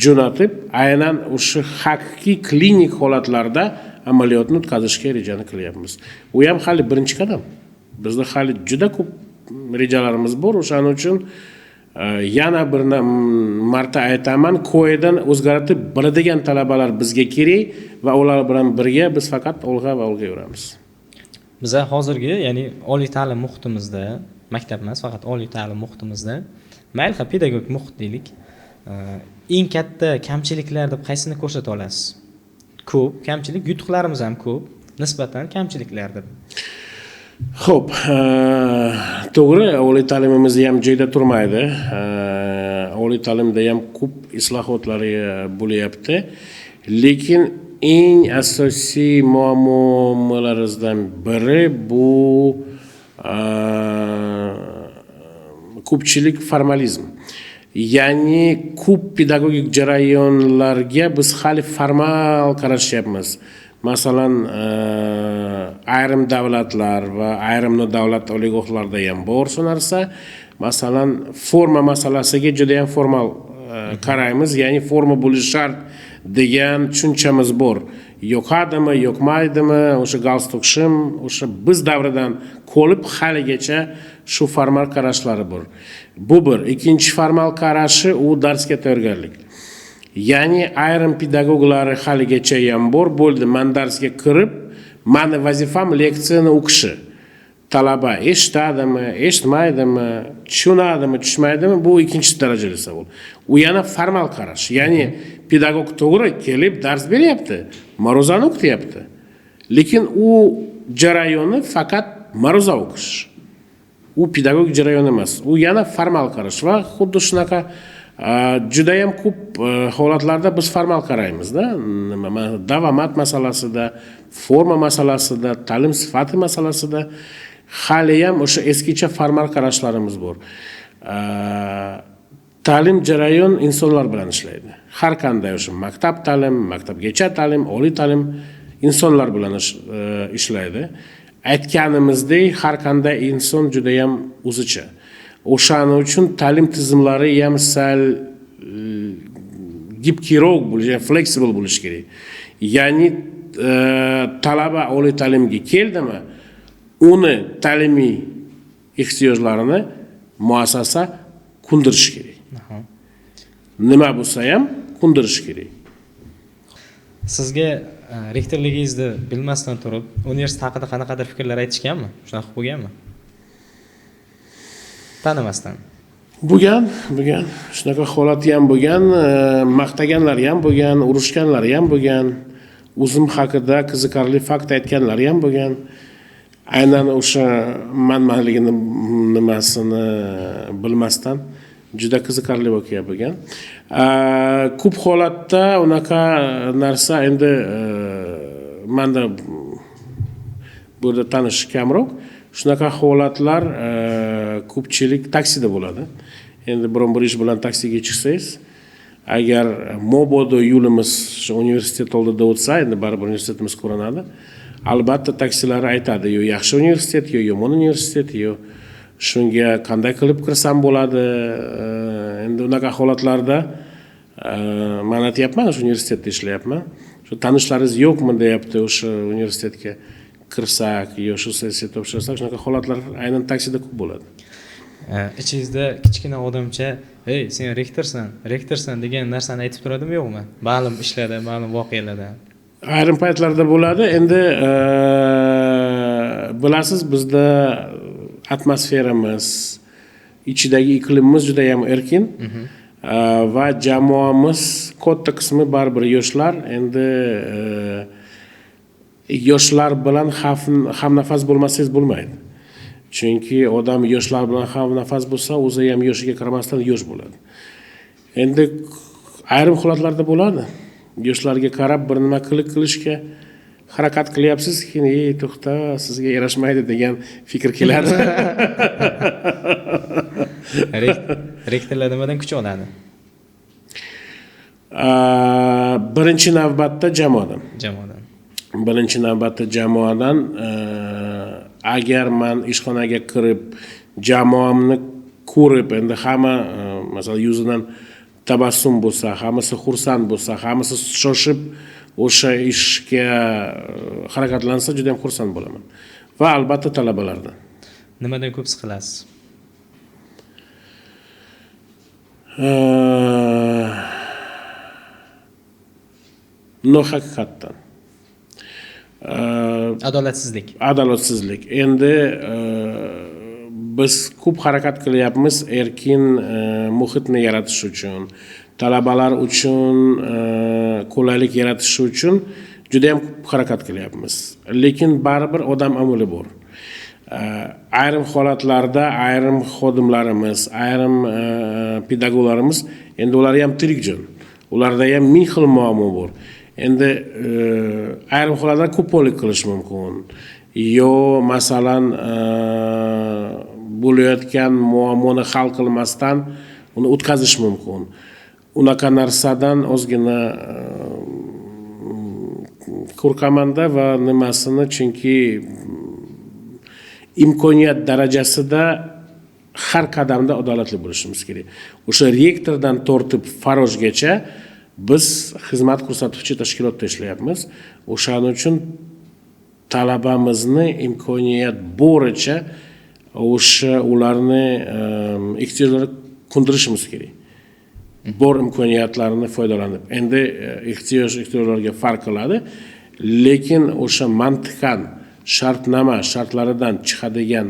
jo'natib, aynan o'sha haqiqiy klinik holatlarda amaliyotni o'tkazishga rejani qilyapmiz. U ham hali birinchi qadam. Bizda hali juda ko'p rejalarimiz bor. O'shaning uchun yana bir marta aytaman, qoidadan o'zgartib biladigan talabalar bizga kerak va ular bilan birga biz faqat olg'a va olg'a yuramiz. Biza hozirgi, ya'ni oliy ta'lim muhitimizda, maktab emas, faqat oliy ta'lim muhitimizda, mayli ha, pedagog muhit deylik. Eng katta kamchiliklar deb qaysini ko'rsata olasiz? Ko'p kamchilik, yutuqlarimiz ham ko'p, nisbatan kamchiliklar deb. Xo'p, to'g'ri, oliy ta'limimiz ham joyida turmaydi. Oliy ta'limda ham ko'p islohotlar bo'lyapti. Lekin eng asosiy muammolarimizdan biri bu ko'pchilik formalizm. Ya'ni ko'p pedagogik jarayonlarga biz hali formal qarashyapmiz. Masalan, ayrim davlatlar va ayrim davlat oliygohlarda ham bor shu narsa. Masalan, forma masalasiga juda ham formal qaraymiz, ya'ni forma bo'lishi shart degan tushunchamiz bor. Yoqadimi, yoqmaydimi, o'sha galstuk shim, o'sha biz davridan qolib haligacha shu formal qarashlari bor. Bu bir. Ikkinchi formal qarashi u darsga tayyorgarlik. Ya'ni ayrim pedagoglari haligacha ham bor bo'ldi. Men darsga kirib, meni vazifam leksiyani o'qishi. Talaba eshitadimi, eshitmaydimi, tushunadimi, tushmaydimi, bu ikkinchi darajali savol. U yana formal qarash. Ya'ni pedagog to'g'ri kelib dars beryapti, ma'ruzani o'qityapti. Lekin u jarayoni faqat ma'ruza o'qish. U pedagogik jarayon emas. U yana formal qarash va xuddi shunaqa Judayam ko'p holatlarda biz formal qaraymizda, nima davomat masalasida, forma masalasida, ta'lim sifati masalasida haliyam o'sha eskicha formal qarashlarimiz bor. Ta'lim jarayon insonlar bilan ishlaydi. Har qanday o'sha maktab ta'lim, maktabgacha ta'lim, oliy ta'lim insonlar bilan ishlaydi. Aytganimizdek, har qanday inson judayam o'zicha. O'shaning uchun ta'lim tizimlari ham sal gibkiroq bo'lishi, flexible bo'lishi kerak. Ya'ni talaba oliy ta'limga keldimi, uni ta'limiy ehtiyojlarini muassasa kundirishi kerak. Nima bo'lsa ham kundirishi kerak. Sizga rektorligingizni bilmasdan turib, universitet haqida qanaqadir fikrlar aytishganmi? Shunaqa bo'lganmi? Tanimasdan. Bo'lgan, bo'lgan. Shunaqa holat ham bo'lgan, maqtaganlar ham bo'lgan, urushganlar ham bo'lgan, o'zim haqida qiziqarli fakt aytganlar ham bo'lgan. Aynan o'sha manmanligini nimasini bilmasdan juda qiziqarli voqea bo'lgan. Ko'p holatda unaqa narsa endi menda bu yerda tanish kamroq. Shunaqa holatlar ko'pchilik taksida bo'ladi. Endi biron bir ish bilan taksiga chiqsangiz, agar mobodo yo'limiz shu universitet oldida o'tsa, endi baribir universitetimiz ko'rinadi. Albatta taksilar aytadi, yo yaxshi universitet, yo yomon universitet, yo shunga qanday qilib kirsam bo'ladi. Endi unaqa holatlarda man aytyapman, o'sha universitetda ishlayapman. Shu tanishlaringiz yo'qmi deyapti, o'sha universitetga kirsak, yo shu sessiya topshirsak, shunaqa holatlar aynan taksida ko'p bo'ladi. Ichingizda kichkina odamcha, "Ey, sen rektorsan, rektorsan" degan narsani aytib turadimi, yo'qmi? Ma'lum ishlarda, ma'lum voqealarda. Ayrim paytlarda bo'ladi. Endi bilasiz, bizda atmosferamiz, ichidagi iqlimimiz juda ham erkin. Va jamoamiz katta qismi baribir yoshlar. Endi yoshlar bilan hamnafas bo'lmasangiz bo'lmaydi. Chunki odam yoshlar bilan hamnafas bo'lsa, o'zi ham yoshiga qaramasdan yosh bo'ladi. Endi ayrim holatlarda bo'ladi. Yoshlarga qarab bir nima qilishga harakat qilyapsiz, keyin ey to'xta, sizga yarashmaydi degan fikr keladi. Rektorlar nimadan kuch oladi? Birinchi navbatda jamoadan. Jamoadan. Birinchi navbatda jamoadan. Agar man ishxonaga kirib jamoamni ko'rib, endi hamma masalan yuzidan tabassum bo'lsa, hammasi xursand bo'lsa, hammasi shoshib o'sha ishga harakatlansa, juda ham xursand bo'laman. Va albatta talabalardan. Nimadan ko'p siqilasiz? Nohaqiqatdan. Adolatsizlik. Adolatsizlik. Endi biz ko'p harakat qilyapmiz erkin muhitni yaratish uchun, talabalar uchun qulaylik yaratish uchun juda ham ko'p harakat qilyapmiz. Lekin baribir odam omili bor. Ayrim holatlarda ayrim xodimlarimiz, ayrim pedagoglarimiz, endi ular ham tirik jon. Ularda ham ming xil muammo bor. Endi ayrim holatlarda qo'pollik qilish mumkin. Yo masalan bo'layotgan muammoni hal qilmasdan uni o'tkazish mumkin. Unaqa narsadan ozgina qo'rqamanda va nimasini, chunki imkoniyat darajasida har qadamda adolatli bo'lishimiz kerak. O'sha rektordan tortib farojgacha biz xizmat ko'rsatuvchi tashkilotda ishlayapmiz. O'shaning uchun talabamizni imkoniyat boricha o'sha ularni ehtiyojlarini ko'ndirishimiz kerak. Bor imkoniyatlarini foydalanib. Endi ehtiyojlarga farq qiladi, lekin o'sha mantiqan shartnoma shartlaridan chiqadigan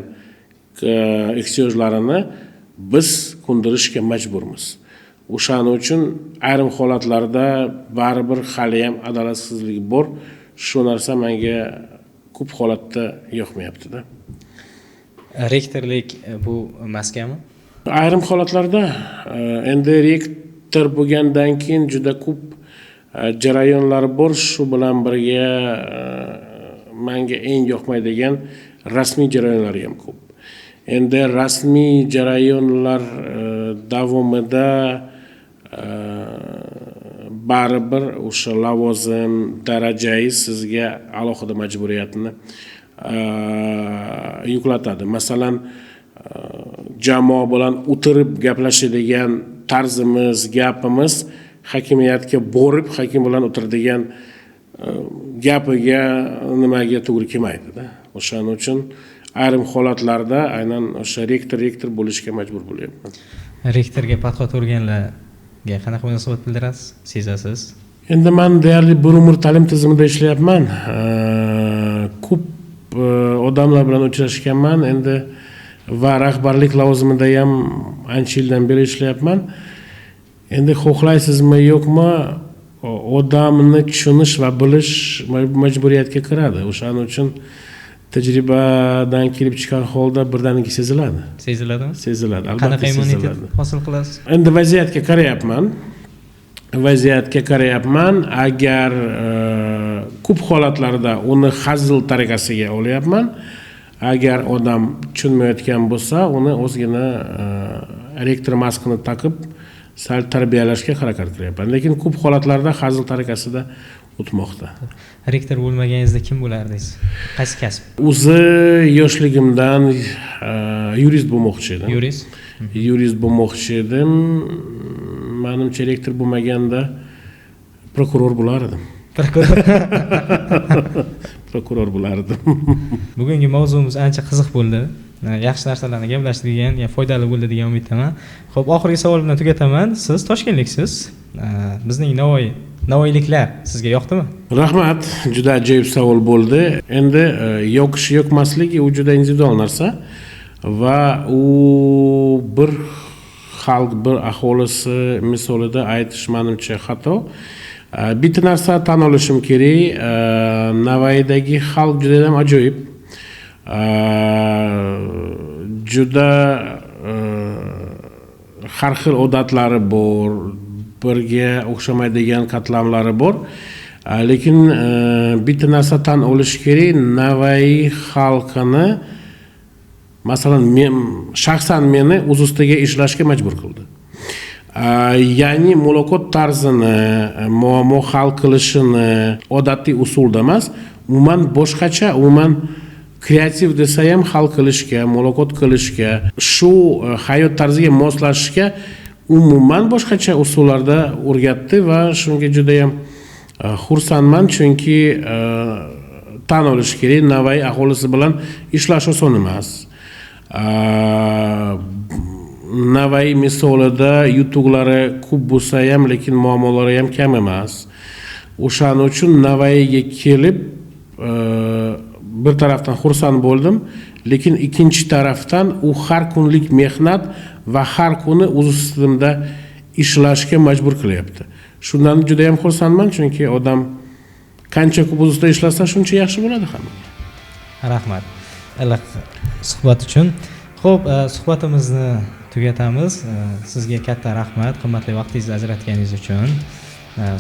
ehtiyojlarini biz ko'ndirishga majburmiz. O'shaning uchun ayrim holatlarda baribir hali ham adolatsizlik bor. Shu narsa menga ko'p holatda yoqmayapti-da. Rektorlik bu maskami? Ayrim holatlarda endi rektor bo'lgandan keyin juda ko'p jarayonlar bor. Shu bilan birga manga eng yoqmaydigan rasmiy jarayonlari ham ko'p. Endi rasmiy jarayonlar davomida baribir o'sha lavozim, darajangiz sizga alohida majburiyatni yuklatadi. Masalan, jamoa bilan o'tirib gaplashadigan tarzimiz, gapimiz hokimiyatga borib hokim bilan o'tiradigan gapiga, nimaga to'g'ri kelmaydida. O'shaning uchun ayrim holatlarda aynan o'sha rektor bo'lishga majbur bo'lyapman. Rektorga подход urganlarga qanaqa munosabat bildirasiz, sezasiz? Endi man deyarli bir umr ta'lim tizimida ishlayapman. Ko'p odamlar bilan uchrashganman endi va rahbarlik lavozimida ham ancha yildan beri ishlayapman. Endi xohlaysizmi, yo'qmi, odamni tushunish va bilish majburiyatga kiradi. O'shaning uchun tajribadan kelib chiqqan holda birdaniga seziladi. Seziladimi? Seziladi, albatta. Qanaqa immunitet Seziladi. hosil qilasiz? Endi vaziyatga qarayapman, vaziyatga qarayapman. Agar ko'p holatlarda uni hazil tariqasiga olyapman. Agar odam tushunmayotgan bo'lsa, uni ozgina rektor maskani taqib, sal tarbiyalashga harakat qilyapman, lekin ko'p holatlarda hazil tariqasida o'tmoqda. Rektor bo'lmaganingizda kim bo'lardingiz, qaysi kasb? O'zi yoshligimdan yurist bo'lmoqchi edim. Yurist. Yurist bo'lmoqchi edim. Manimcha, rektor bo'lmaganda prokuror bo'lar edim. Prokuror. Prokuror bo'lardim. Bugungi mavzumiz ancha qiziq bo'ldi, yaxshi narsalarni gaplashdik degan, foydali bo'ldi degan umiddaman. Ho'p, oxirgi savol bilan tugataman. Siz toshkentliksiz. Bizning Navoiy, navoiyliklar sizga yoqdimi? Rahmat, juda ajoyib savol bo'ldi. Endi yoqish, yoqmasligi u juda individual narsa va u bir xalq, bir aholisi misolida aytish, manimcha, xato. Bitta narsa tan olishim kerak, Navoiydagi xalq judayam ajoyib, juda har xil odatlari bor, birga o'xshamaydigan qatlamlari bor. Lekin bitta narsa tan olish kerak, Navoiy xalqini, masalan, men shaxsan, meni o'z ustiga ishlashga majbur qildi. Ya'ni muloqot tarzini, muammo hal qilishini odatiy usulda emas, umuman boshqacha, umuman kreativ desa ham, hal qilishga, muloqot qilishga, shu hayot tarziga moslashishga umuman boshqacha usullarda o'rgatdi va shunga judayam xursandman, chunki tan olish kerak, Navoiy aholisi bilan ishlash oson emas. Navoiy misolida yutuqlari ko'p bo'lsa ham, lekin muammolari ham kam emas. O'shaning uchun Navoiyga kelib bir tarafdan xursand bo'ldim, lekin ikkinchi tarafdan u har kunlik mehnat va har kuni o'z ustimda ishlashga majbur qilyapti. Shundan juda yam xursandman, chunki odam qancha ko'p o'z ustida ishlasa, shuncha yaxshi bo'ladi hammaga. Rahmat iliq suhbat uchun. Ho'p, suhbatimizni tugatamiz. Sizga katta rahmat qimmatli vaqtingizni ajratganingiz uchun.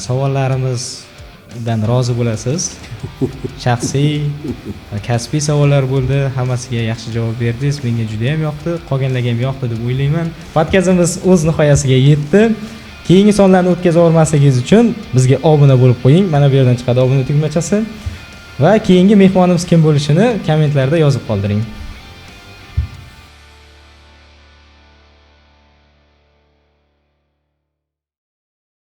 Savollarimizdan rozi bo'lasiz, shaxsiy, kasbiy savollar bo'ldi, hammasiga yaxshi javob berdingiz, menga juda yam yoqdi, qolganlarga ham yoqdi deb o'ylayman. Podkastimiz o'z nihoyasiga yetdi. Keyingi sonlarni o'tkazib yubormasligingiz uchun bizga obuna bo'lib qo'ying. Mana bu yerdan chiqadi obuna tugmachasi va keyingi mehmonimiz kim bo'lishini kommentlarda yozib qoldiring.